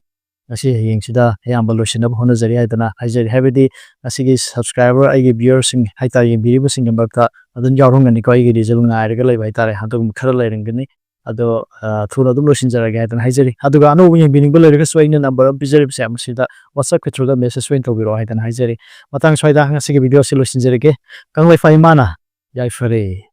ꯉꯁꯤ ꯍꯌꯦꯡꯁꯤꯗ ꯑꯌꯥꯝꯕ ꯂꯣꯏꯁꯤꯟꯅꯕ ꯍꯣꯠꯅꯖꯔꯤ ꯍꯥꯏꯗꯅ ꯍꯥꯏꯖꯔꯤ꯫ ꯍꯥꯏꯕꯗꯤ ꯉꯁꯤꯒꯤ ꯁꯕꯁꯀ꯭ꯔꯥꯏꯕꯔ, ꯑꯩꯒꯤ ꯚ꯭ꯌꯨꯋꯔꯁꯤꯡ ꯍꯥꯏꯇꯥꯔꯦ, ꯌꯦꯡꯕꯤꯔꯤꯕꯁꯤꯡꯒꯤ ꯃꯔꯛꯇ ꯑꯗꯨꯝ ꯌꯥꯎꯔꯝꯒꯅꯤꯀꯣ, ꯑꯩꯒꯤ ꯔꯤꯖꯜ ꯉꯥꯏꯔꯒ ꯂꯩꯕ ꯍꯥꯏꯇꯥꯔꯦ, ꯑꯗꯨꯒꯨꯝꯕ ꯈꯔ ꯂꯩꯔꯝꯒꯅꯤ꯫ ꯑꯗꯣ, ꯑ, ꯊꯨꯅ ꯑꯗꯨꯝ ꯂꯣꯏꯁꯤꯟꯖꯔꯒꯦ ꯍꯥꯏꯗꯅ ꯍꯥꯏꯖꯔꯤ꯫ ꯑꯗꯨꯒ ꯑꯅꯧꯕ ꯌꯦꯡꯕꯤꯅꯤꯡꯕ ꯂꯩꯔꯒꯁꯨ ꯑꯩꯅ ꯅꯝꯕꯔ ꯑꯃ ꯄꯤꯖꯔꯤꯕꯁꯦ ꯃꯁꯤꯗ WhatsApp-ꯀꯤ through-ꯗ message ꯑꯣꯏꯅ ꯇꯧꯕꯤꯔꯛꯑꯣ ꯍꯥꯏꯗꯅ ꯍꯥꯏꯖꯔꯤ꯫ ꯃꯇꯥꯡ ꯁ꯭ꯋꯥꯏꯗ ꯉꯁꯤꯒꯤ ꯚꯤꯗꯤꯑꯣꯁꯤ ꯂꯣꯏꯁꯤꯟꯖꯔꯒꯦ꯫ ꯀꯪꯂꯩꯐꯥ ꯏꯃꯥꯅ ꯌꯥꯏꯐꯔꯦ꯫